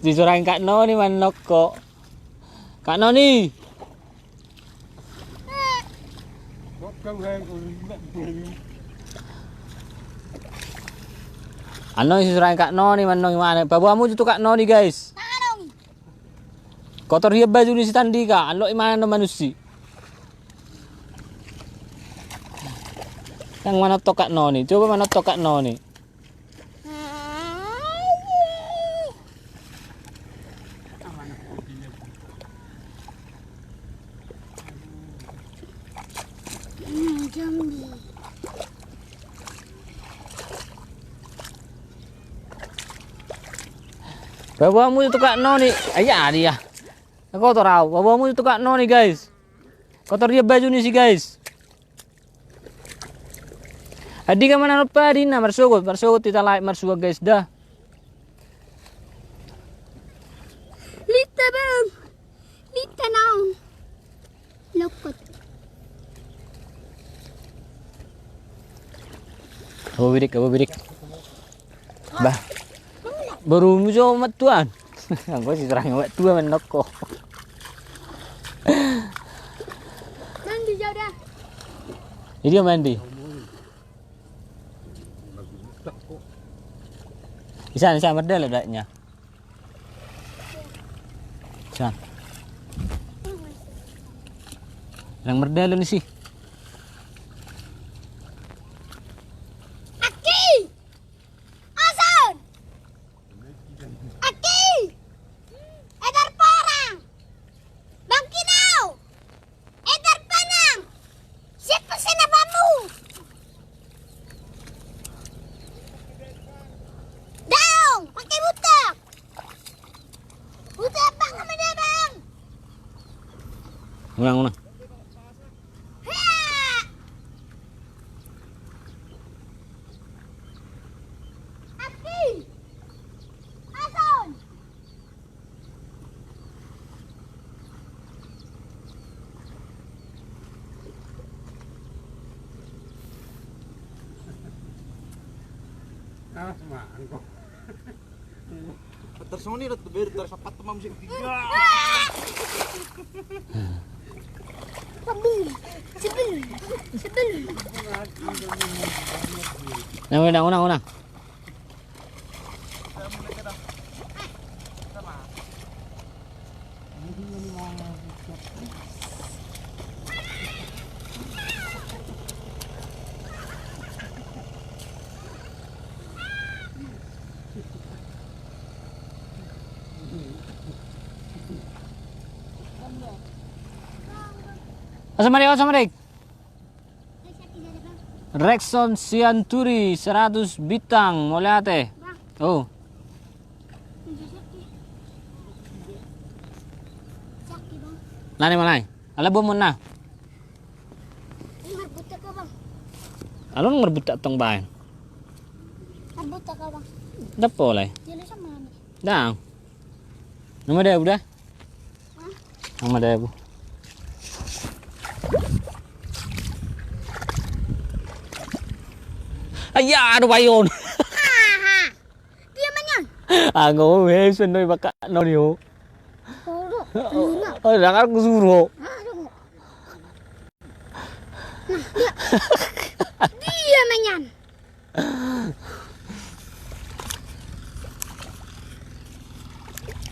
Si suraen Kak Noni manokko. Kak Noni. Annon si suraen Kak Noni manong imana. Paboa hamu jo tu Kak Noni, guys. Kotor hian baju ni si Tandika, allo imana non manussi. Nang manotto Kak Noni, coba manotto Kak Noni. Hmm, jambi. Paboa hamu jo tu Kak Noni. Ai, ah, dia. Kotor au. Paboa hamu jo tu Kak Noni, guys. Kotor hian baju ni si, guys. Adi ka mana lupa di na marsogot, marsogot hita lae marsuak guys da. Lita bang, lita naon. Lokot. Abo birik, abo birik. Bah. Borumu jo mat tuan. Anggo si serang mat tuan menokko. Mandi jauh dah. Ini dia mandi. Isan, isan merdel adanya. Sa. Yang merdel ni si. Aki! Asan! Aki! Edar parang! Bangkinau! Edar panang! Siapa sena bamu? Daong, pakai butek. Butek apa kamu dia, Bang? Ulang, ulang. Hea! Aki! Ason! Awas, Mak, angkau. Tersoni dah tuh, biar tersapat tuh, Mam, sih. Tiga. Sebelum, sebelum, sebelum. Nah, ulang, ulang, ulang. Assalamualaikum, assalamualaikum. Rexon Sianturi seratus bintang, mauliate. Bang. Oh. Saki, Bang. Nani malai? Ala bomon na. Ini marbuttak kau, Bang. Ala nang marbuttak tong baen. Marbuttak kau, Bang. Dapo lai. Jadi sama ni. Dang. Nama dia udah? Nama dia, Bu? Ayah, aduh, bayon. Aha. Dia menyan. Anggo, eh, senoi bakak nonio. Oh, lu. Oh, jangan aku suruh. Aduh. Nah, dia. Dia menyan.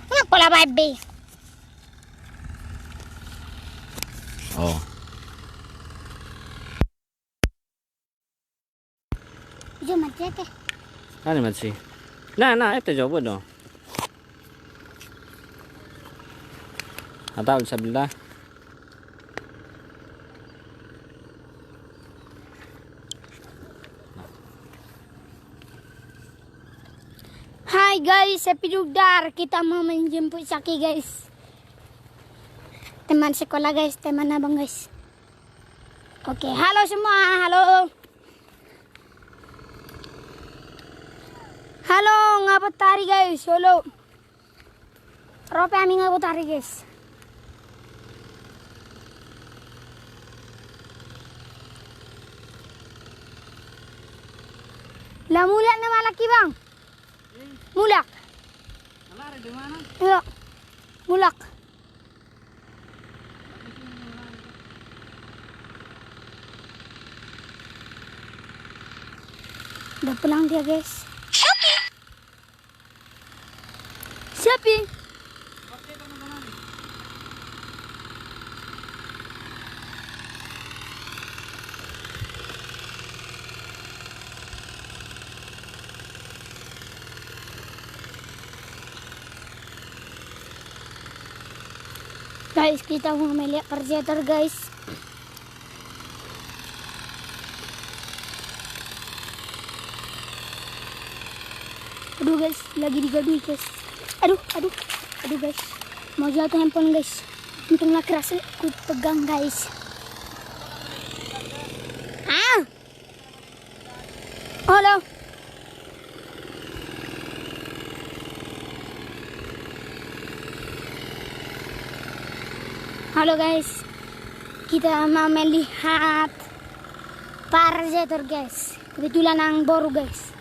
Ngapa lah babi? Oh. Ijo mati ate. Ani mati. Nah, nah, ete coba dong. Atau sebelah. Hai guys, happy jugdar. Kita mau menjemput Saki guys. Teman sekolah guys, teman abang guys. Oke, halo semua, halo. Halo, nga botari guys, halo. Ro pe hami nga botari guys. Lah mulak na malaki bang. Mulak. Iya. Mulak. Udah pulang dia guys. Siapa? Guys, kita mau melihat predator guys. Aduh guys, lagi digadui guys. Aduh, aduh, aduh guys. Mau jatuh handphone guys. Untunglah keras ku pegang guys. Ah. Halo. Halo, guys. Kita mau melihat Pajero, guys. Kebetulan Amangboru, guys.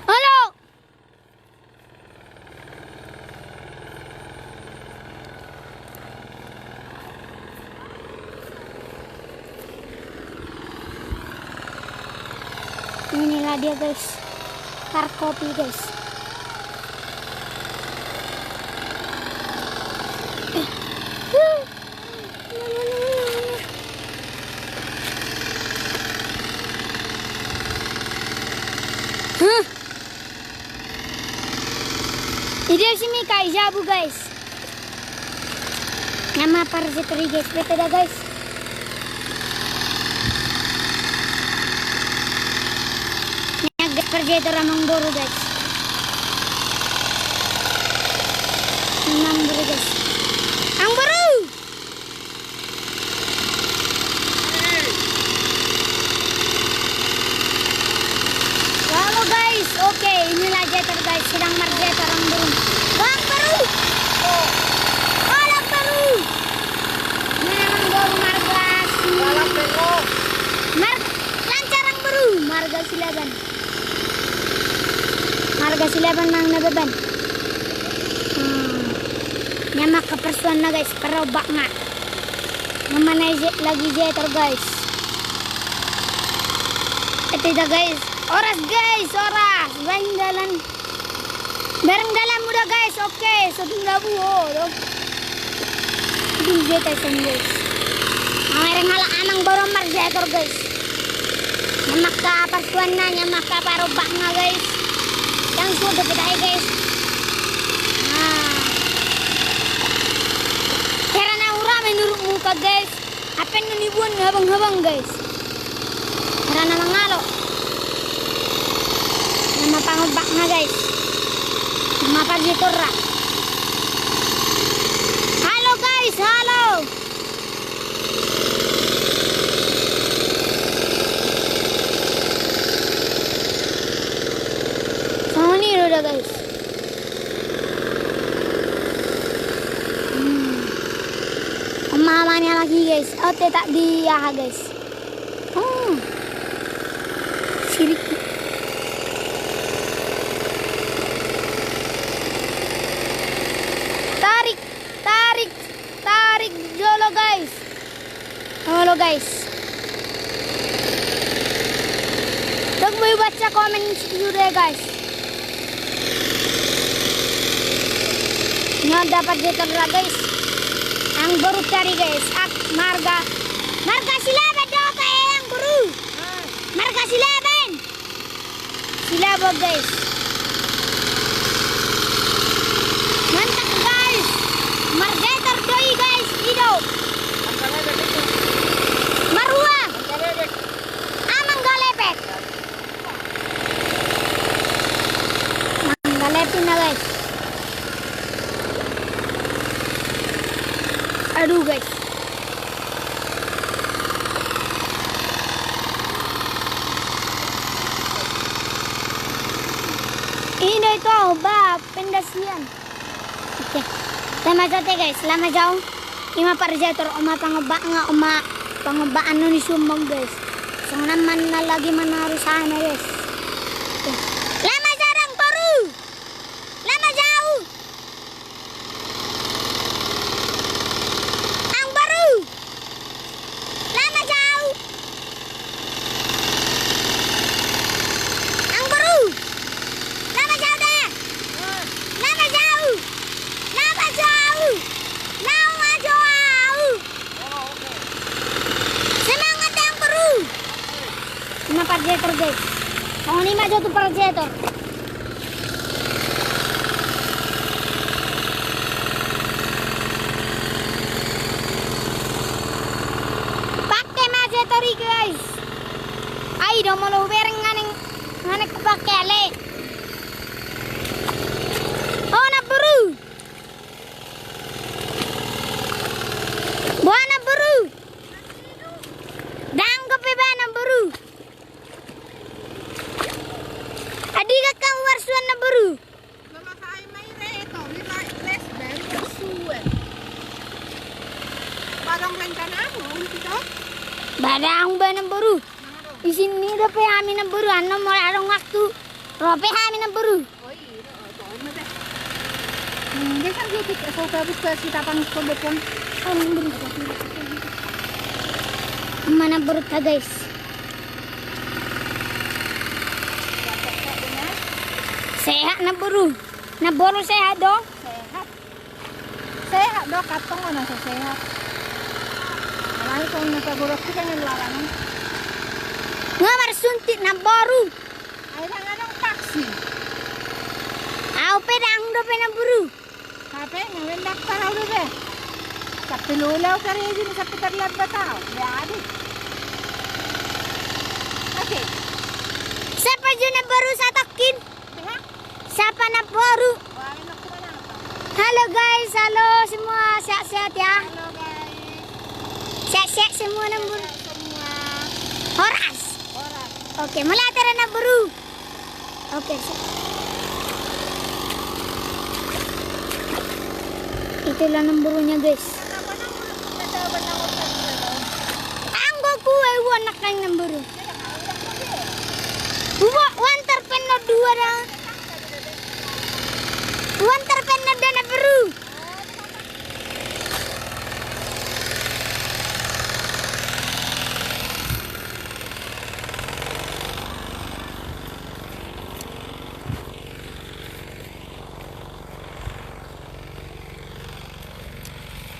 Halo. Inilah dia, guys. Parkopi, guys. Huh? Ida si Mika i jabu, guys. Nama Pajero i, guys. Bete da, guys. Ini, guys, Pajero Amangboru, guys. Amangboru, guys. Amangboru! Halo, guys, oke, inilah jetor, guys, sedang marjetor Amangboru. Amangboru! Halo, Amangboru! Ini Amangboru marga si-, marga, lancar Amangboru, marga Silaban. Marga Silaban, Amang Nababan. Hmm. Nian ma angka parsuanna, guys, parobakna. Nian ma na je-, lagi jetor, guys. Ete da, guys. Horas, guys, horas. Baen dalan. Bareng dalanmu da, guys. Oke, so tung dabu ho do. Dung jeta ison, guys. Mangereng halak Amangboru marjetor, guys. Nian ma angka parsuanna, nian ma angka parobakna, guys. Yang sudah kita, guys. Nah. Hera na hura menurut muka, guys. Apen na nibuan habang-habang, guys. Hera na mangalo. Nian ma pangobakna, guys. Nian ma parjetorna. Halo, guys, halo. Songon i do da, guys. Hmm. Oma mania lagi, guys. Oh, tetap di aha, guys. Oh. Sirik. Tarik, tarik, tarik jolo, guys. Halo, guys. Dok mau baca komen situ deh, guys. Nian dapat jetor ra, guys. Amangboru cari, guys. Ak-, marga, marga Silaban do, Amangboru. Marga Silaban. Silaban, guys. Mantap, guys. Marjetor do i, guys. I do. Marhua. Amang Galepet. Amang Galepet na, guys. Aduh, guys. Ini itu, bah, pendasian. Oke. Sama sate, guys, lama jauh. Ima parjetor, oma pangobakna, oma pangobakna ni sumong, guys. Songon aman na lagi manaru sana, guys. Oke. Lama jauh, Amangboru. Lama jauh. Amangboru. Lama jauh. Amangboru. Lama jauh da. Lama jauh. Lama jauh. Lama jauh. Semangat, Amangboru. Ima parjetor, guys. Songon i ma jo tu parjetor. Pake ma jetor i, guys. Ai do molo hubereng nganing, nganing hupake ale. Ba dang be namboru. Isi ni dope hami namboru, annon molo adong waktu ro pe hami namboru. Ima namboru ta, guys. Sehat namboru. Namboru sehat do? Sehat. Sehat do, kantong na so sehat. Alai kau na pagorok tu dengan larang. Nga marsuntik namboru. Ai dang adong vaksin. Au pe dang dope namboru. Hape nga main daktar au dope. Sampe lola au karejo ni, sampe tarlambat au. Jadi. Oke. Sapa jo namboru satongkin? Aha. Sapa namboru? Halo guys, halo semua, sehat-sehat ya. Halo guys. Sehat-sehat semua namboru. Sehat semua. Horas. Horas. Oke, mulai acara namboru. Oke, siap. Itulah namborunya guys. Anggo kue uan nak kain namboru. Uan, uan terpenot dua dah. Uan terpenot dah namboru.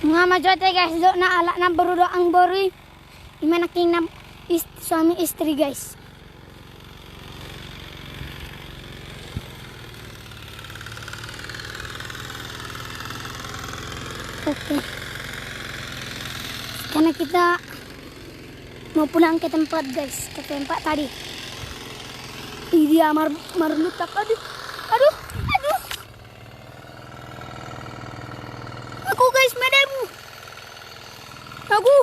Nga ma jote guys, dok na alak namboru do amboru i. Ima nangkin nam-, is-, suami istri guys. Oke. Karena kita mau pulang ke tempat guys, ke tempat tadi. Ih, dia mar-, marlutak. Aduh, aduh, aduh. Aku guys, madabu. Aku.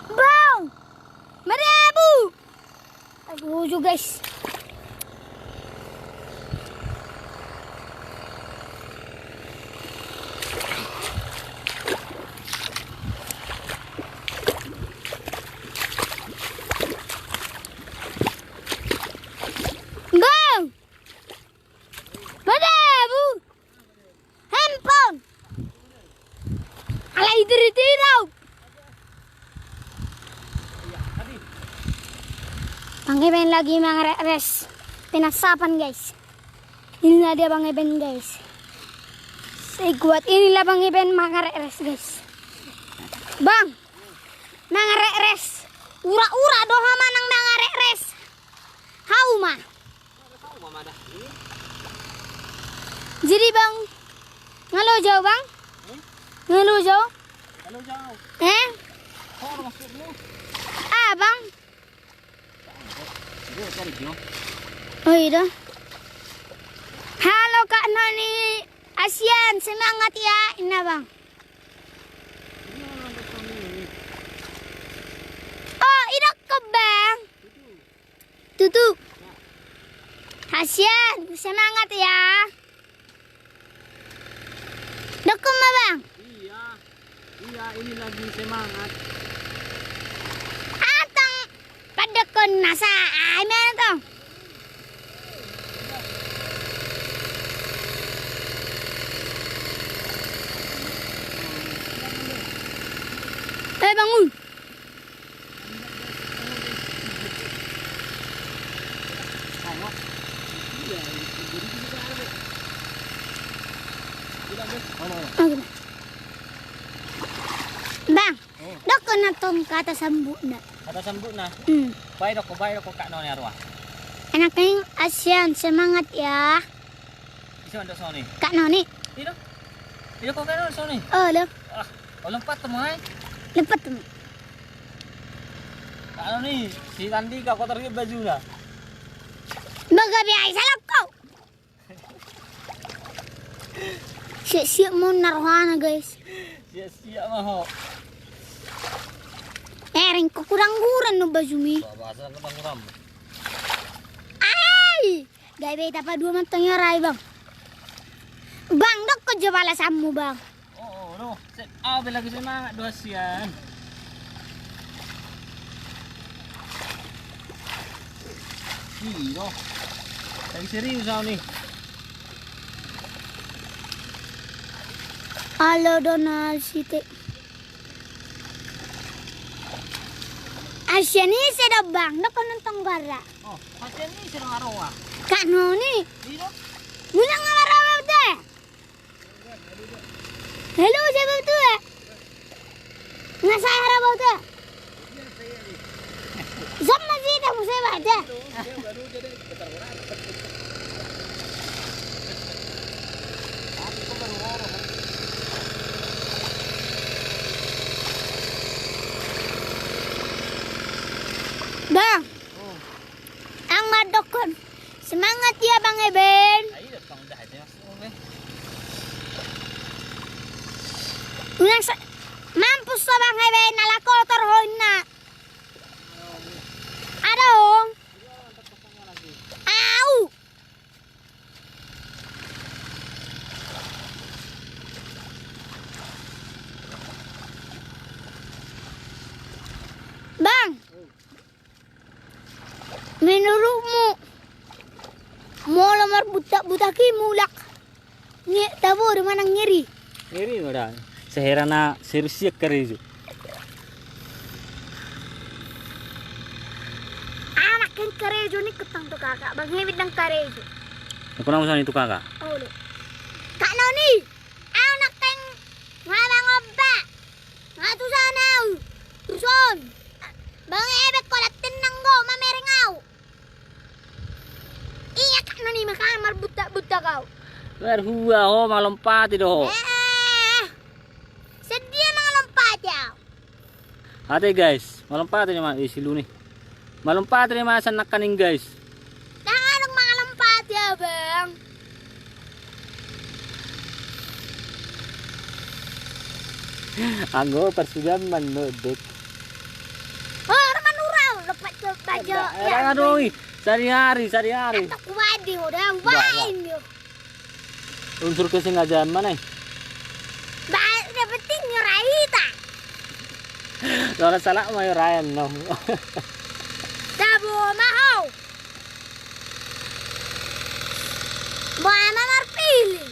Bang! Madabu! Aduh, jo, guys. Bang! Madabu! Handphone. Alai diri-diri au. Bang Eben lagi mangarekres penansapan, guys. Inilah dia Bang Eben, guys. Sekuat inilah Bang Eben mangarekres, guys. Bang, mangarekres. Ura-ura do ho manang mangarekres. Hau ma. Jadi Bang, nga loja au Bang? Hmm? Nga loja au? Nga loja au. Eh? Ho, maksudmu? Ah, Bang. Dia cari jo. Oh, iya dah. Halo Kak Noni, Asian, semangat ya, inna Bang. Oh, idok ko Bang. Tutu. Hasian, semangat ya. Dokon ma Bang. Iya. Iya, ini lagi semangat. Antong pandokon nasa ai mana tong. Eh, bangun. Bang, oh. Dokon na tong kata sambutna. Kata sambutna? Hmm. Bae dokon, bae dokon Kak Noni arua. Anak ni Asian, semangat ya. Ise mandok songon i? Kak Noni. Ido. Ido ko Kak Noni songon i? Oh, lo. Ah, oh, lompat tu mai. Lompat tu mai. Kak Noni, si Tandika kotor dia bajuna. Baga biasa lo ko. Siap-siap ma na rohana, guys. Siap-siap ma ho. Eh, ring ko kurang-kurang no bajumi. Ba-, bahasa kurang-kurang. Ai! Gabe tapa dua mantong ya rai, Bang. Bang, dokon jo balasanmu, Bang. Oh, oh, oh, sip. Au be lagi semangat do Asian. Ih, no. Lagi serius au ni. Halo, Donald Site. Asian i sedo bang, dok konon tonggara. Oh, asian i sedo aroa. Kak Noni. Ih, no. Bilang sama Rawa udah. Halo, siapa tu, eh? Nga saya Rawa udah. Sama sih, tak usah baca. Bang. Oh. Ang madokon. Semangat ya, Bang Eben. Ayo, Bang, udah aja, Mas. Unang sa-, mampus so Bang Eben, ala kotor ho inna. Adong. Au. Bang. Menurutmu, molo marbutak-butak i mulak nge-, tabo do manang ngeri? Ngeri ma da. Sahera na serius sian karejo. Anak kan karejo ni kutang tu kakak, Bang Hemi ndang karejo. Aku nang usah ni tu kakak. Oh, lo. Kak Noni, anak kan ngamang oba. Nga tuson au, tuson. Bang Eben, holan tenang do, mamereng au. Ia Kak Noni, maka marbutak-butak au. Marhua ho, malompati do ho. Eh, sedia malompati au. Ate guys, malompati do ma, eh, silu ni. Malompati do ma sian nangkaning guys. Ndang adong malompati, Abang. Anggo parsudan manodek. Oh, orang manurau, lepas ke baja. Ndang adong i. Sari-ari, sari-ari. Atak kuat di udah, ubain yo. Unsur kesengajaan mana i? Ba, yang penting nyerahi ta. Kalau salah mah nyerahi no. Dabo ma ho. Mana marpilih.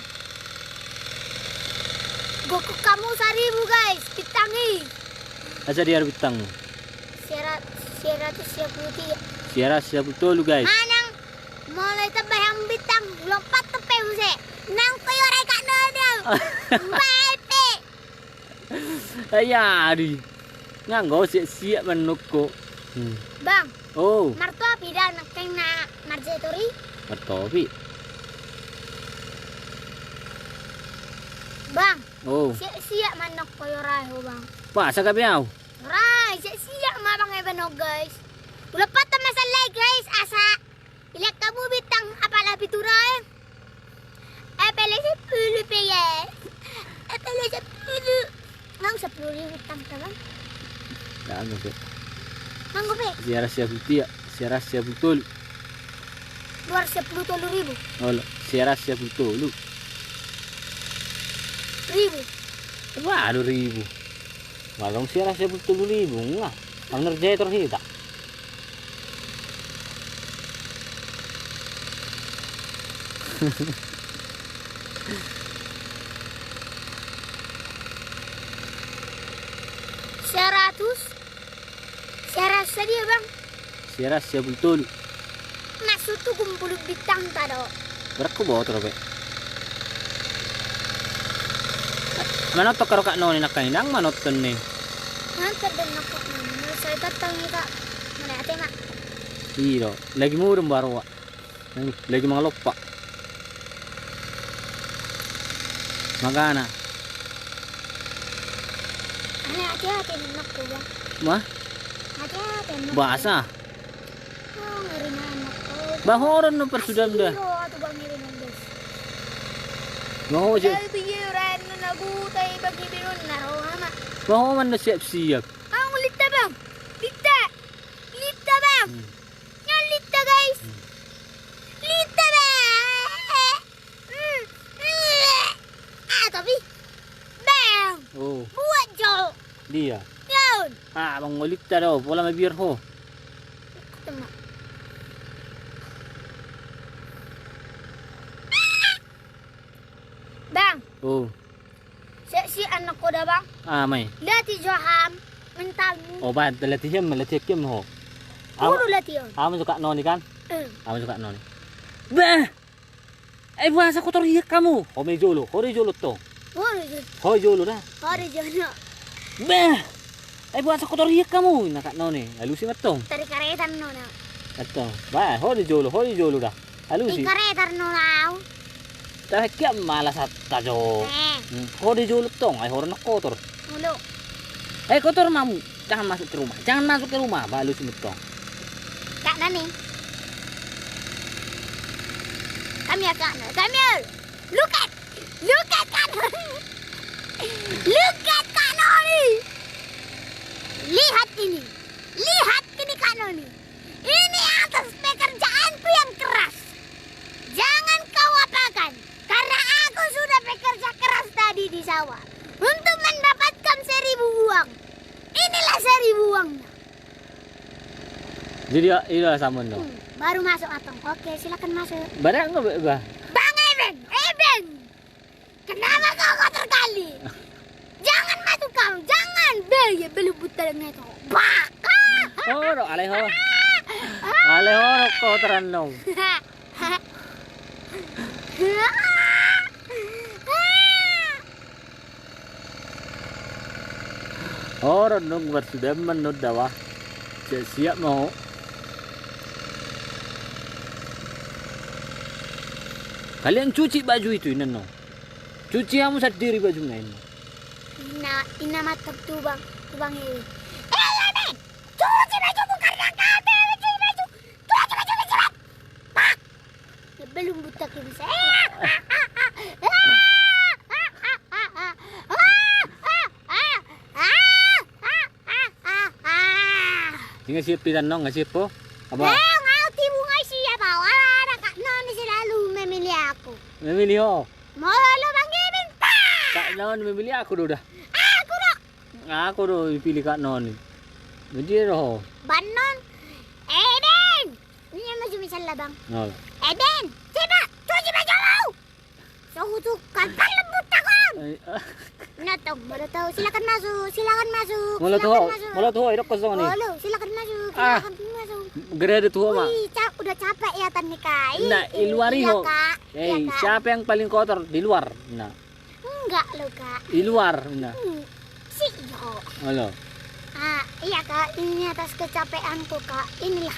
Gokok hamu saribu guys, bintang i. Asa dia bintang. Siara-, siaratus sia puluh tiga. Siaratus sia puluh tolu guys. Manang Molo i tambah yang bintang, lompat tu pe muse. Nang pe yo rai Kak Noni. Bae pe. Ayari. Nganggo siak-siak manukku. Hmm. Bang. Oh. Martopi da nangkaning na marjetori. Martopi. Bang. Oh. Siak-siak manukku yo rai ho, Bang. Pasa gabe au. Rai, siak-siak ma Bang Eben on, guys. Ulompat tu masalah, guys, asa Ilak hamu bintang apala pitu ro, eh. Apala sepuluh pe ya. Apala sepuluh. Nganggo sepuluh ribu bintang ta, Bang? Nganggo pe. Nganggo pe. Siaratus sia puluh tiga, siaratus sia puluh tolu. Dua ratus sia puluh tolu ribu. Olo, siaratus sia puluh tolu. Ribu. Waduh, ribu. Ngalong siaratus sia puluh tolu ribu nga. Nang nerjaetor hita. Siaratus. Siaratus sadia, Bang? Siaratus sia puluh tolu. Maksudhu gumbulung bintang ta do. Berarti huboto dope. Manonton karo Kak Noni nangkaning, ndang manonton ni. Manonton do nang Kak Noni. Molo sai tantang i, Kak. Mauliate ma. Iyo, lagi mudun baroa. Lagi mangalompa. Makana. Ane ate-ate nang Bang. Ma? Ate-ate nang. Bahasa. Oh, ngeri na anak, oh. Bah, horon no parsudan da. Asli, oh, atu Bang Eben on, guys. Bah, ho, je. Tapi ye ran na nagutai Bang Eben on na roha ma. Bah, ho man na siap-siap. Ang lita, Bang. Lita. Lita, Bang. Hmm. Yang lita, guys. Hmm. Lita, Bang. Hmm. Ah, tapi Bang. Oh. Buat jo. Dia. Daun. Ah, Bang, ngulit ta do, pola mabiar ho. Kata ma. Oh. Siap-siap anak koda, Bang. Ah, mai. Latih jo ham mentalmu. Oh, ba, latih ham, latih ham ho. Ahu do latih on. Ahu masuk Kak Noni kan? Eh. Ahu masuk Kak Noni. Bah! Ai boasa kotor hian hamu? Ho ma i jolo, ho do i jolo tong. Ho do i jolo. Ho i jolo da. Ho do i jolo. Bah! Ai boasa kotor hian hamu? Ninna Kak Noni, alusi ma tong. Tari karetan nona. Antong. Bah, ho do i jolo, ho do i jolo da. Alusi. I karetan nona ahu. Tahe kia malas atta jo. Eh. Hmm, ho do i jolo tong, ai ho do na kotor. Olo. Eh, kotor ma hamu. Jangan masuk ke rumah, jangan masuk ke rumah, ba alusi ma tong. Kak Noni. Come here, Kak Noni. Come here. Look at, look at Kak Noni. Look at Kak Noni. Lihat ini. Lihat ini, Kak Noni. Ini atas pekerjaanku yang keras. Jangan kau apakan, karena aku sudah bekerja keras tadi di sawah untuk mendapatkan seribu uang. Inilah seribu uangnya. Jadi, ya, inilah samun do. Hmm, baru masuk, Atong. Oke, silakan masuk. Barang nggak, Bah? Bang Eben, Eben! Kenapa kau kotor kali? Jangan masuk kau, jangan! Be, ya, belum buta dengan itu. Baka! Oh, do, alai ho. Alai ho, do, kotoran do. Orang nung marsudaman nunda wah. Siap-siap mau. Kalian cuci baju itu, inna no. Cuci hamu sandiri bajuna, inna. Inna, inna ma tong tu Bang, tu Bang Ewe. Eh, Ewe! Cuci bajumu karena kau, Ewe, cuci baju. Cuci baju, cuci baju. Pak! Ya, belum buta ke bisa. Inga siap pitan nong, nggak siap po? Apa? Eh, nggak tibu nggak siap, Bang. Ada Kak Noni selalu memilih aku. Memilih ho? Mau lo Bang Gimin, tak! Kak Noni memilih aku do dah. Aku do. Aku do dipilih Kak Noni. Jadi do ho. Banon. Eben! Ini yang masuk misalnya, Bang. Oh. Eben, coba cuci baju. Sohu tu kagak lembut takon. Eh, ah. Nah, tong, baru tahu. Silakan masuk, silakan masuk, silakan masuk. Molo tu ho, molo tu ho, irok kosong ni. Molo, silakan masuk, ah, silakan masuk. Gede tu ho, Mak. Wih, cap-, udah capek ya, Tan, nih, Kak. Nah, di luar i ho. Iya, Kak. Eh, iya, Kak. Siapa yang paling kotor di luar? Nah. Enggak loh, Kak. Di luar, nah. Hmm, si jo. Halo. Ah, iya, Kak, ini atas kecapeanku, Kak. Inilah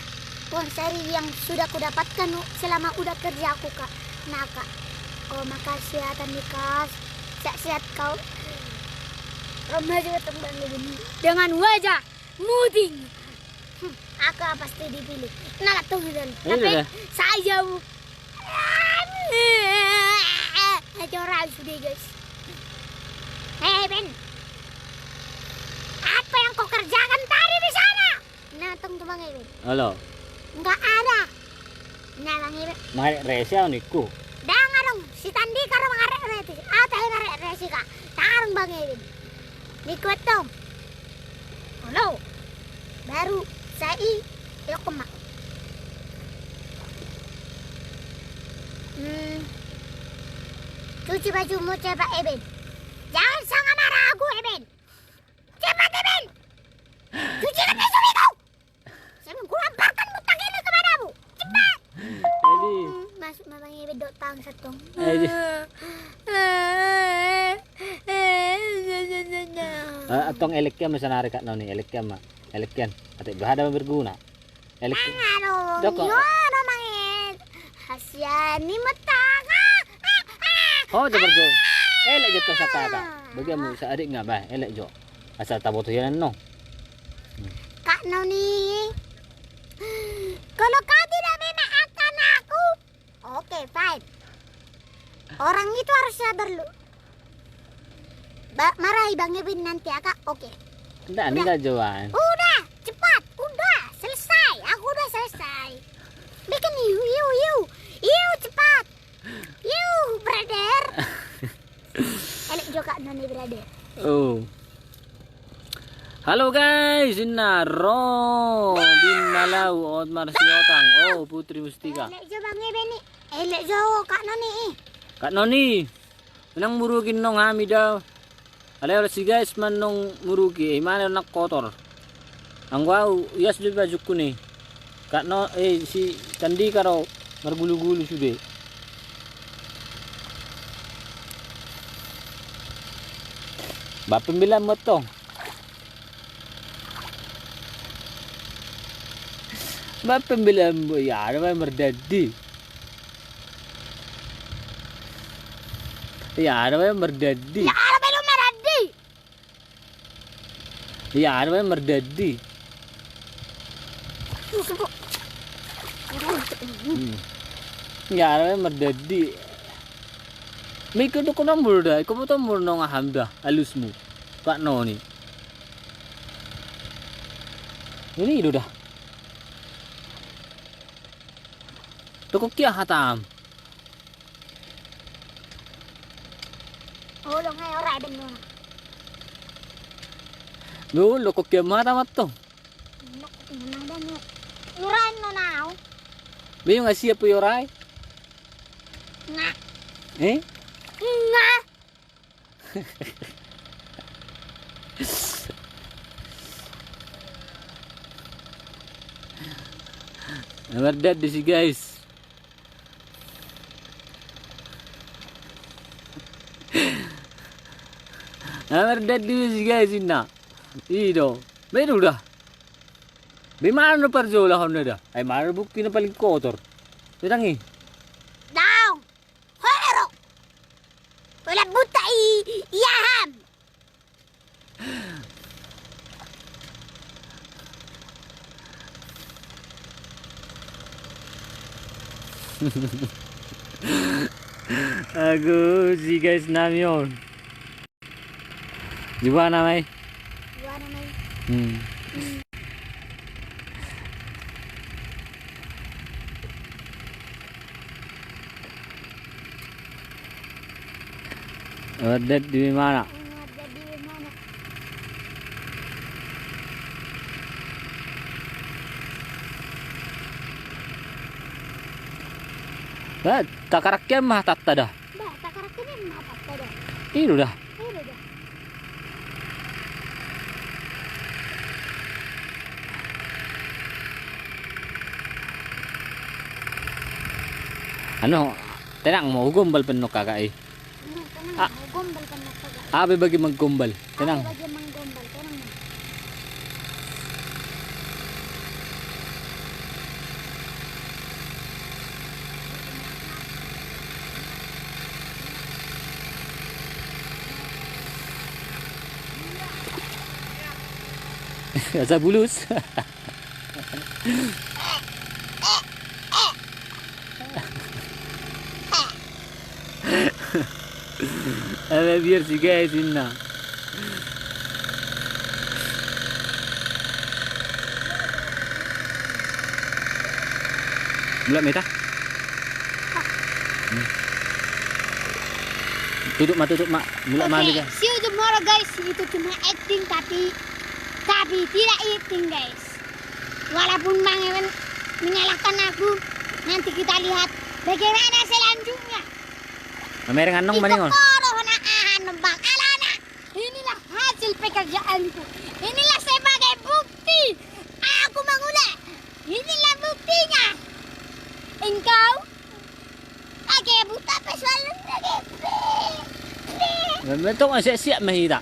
uang sehari yang sudah kudapatkan selama udah kerja aku, Kak. Nah, Kak. Oh, makasih ya, Tan, nih, Kak. Sehat-sehat kau. Roma juga tembang begini. Dengan wajah muting. Hmm, aku pasti dipilih. Nah, tuh gitu. Iya, tapi dah. Saya Acara sudah, guys. Eh, Ben. Apa yang kau kerjakan tadi di sana? Nah, tong tu Bang Eben. Halo. Nggak ada. Nah, Bang Eben. Mangarek resi au ningku. Dang adong, si Tandika do mangarek resi. Au tahe mangarek resi, Kak. Tarung Bang Eben. Ningku tong. Halo. Baru sai, ya, koma. Hmm. Cuci bajumu cepat, Eben. Jangan sangat marah aku, Eben. Cepat, Eben. Cucikan baju itu. Saya menggulamparkan butang ini kepadamu. Cepat. Jadi. Hmm, masuk ma Bang Eben, dok, tangsat dong. Eh, di- Ah, antong elek ia ma sanari, Kak Noni, elek ia ma. Elek ia. Atik do hada ma berguna. Elek. Dok, kok. Hasian ni mata. Oh, coba jo. Elek jo tu saka. Bagi amu sa adik nggak, bah? Elek jo. Asal taboto ia no. Kak Noni. Kalau kau tidak memaafkan aku, oke, fine. Orang itu harus sabar lu. Ba-, marahi Bang Eben nanti, ya, Kak? Oke. Nggak, udah. Nggak, Johan. Udah, cepat, udah, selesai. Aku udah selesai. Bikin iu, iu, iu. Iu, cepat. Iu, brother. Elek jo Kak Noni, brother. Oh. Halo guys, inna ro. Bim Malau, Otmar Siotang. Oh, Putri Mustika. Elek jo Bang Eben ni. Elek jo Kak Noni i. Kak Noni. Nang muruki nong hami da. Alai olat si guys ma nong muruki, eh, ima nang kotor. Anggo au ias do bajungku ni. Kak no, eh, si Tandika do margulu-gulu sude. Bapen bilang motong. Bapen bilang bo ya, ada mardadi. Ya, ada mardadi. Ya, ada mardadi. Ia, ada mardadi. Hmm. Ia, ada mardadi. Mika do kona murda, iko boto murno ngaham da, alusmu. Pak Noni. Ini do da. Toko kia hatam. Olo, ngai ora ben no. Lo, lo, kok kiam mata matto. Nok, menang dan no. Urain no nau. Be nga siap yo rai. Nga. Eh? Nga. Mardadi si guys. Mardadi si guys inna. I do. Be do da. Be mana parjolahon na da. Ai mana bukti na paling kotor. Sedang i. Daong. Hero. Olat buta i, i aham. Ago si guys nami on. Jua nama i. Jua nama i. Hmm. Hmm. Odet di mana? Odet di mana? Ba, takarak ke ma tatta da. Ba, takarak ke ma tatta da. Ido da. Ido da. Anu, tenang ma, hugombal pe nong haga i. Tenang, tenang, hugombal pe nong haga i. Abe bagi manggombal, tenang. Abe bagi manggombal, tenang ma. Asa bulus. Abe biar si guys inna. Mulak ma hita. Hmm. Tutup ma, tutup ma. Mulak ma. Oke, hita. See you tomorrow, guys. Itu cuma acting, tapi, tapi tidak acting, guys. Walaupun Bang Ewen menyalahkan aku, nanti kita lihat bagaimana selanjutnya. Mamereng anong maningon. Itu koro na ahan Bang. Alana, inilah hasil pekerjaanku. Inilah sebagai bukti aku mangula. Inilah buktinya. Engkau Age buta pe selalu age pe. Pe. Memang tong siap-siap ma hita.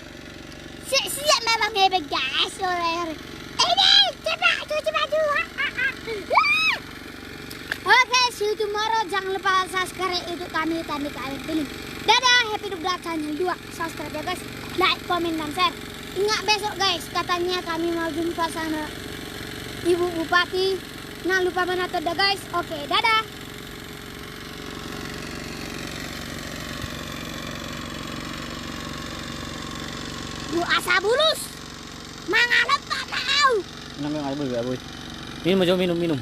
Siap-siap memang hebe gas oleh. Ini cepat tu, cepat tu. Ah, ah, ah. Oke, see you tomorrow. Jangan lupa subscribe YouTube kami, Tandika Alim Film. Dadah, happy duk dak channel dua. Subscribe ya guys. Like, comment, dan share. Ingat besok guys, katanya kami mau jumpa sama Ibu Bupati. Jangan lupa menonton dah guys. Oke, dadah. Asa bulus. Mangalap apa au? Minum, minum, ayo, boy, ayo, boy. Minum aja, minum, minum.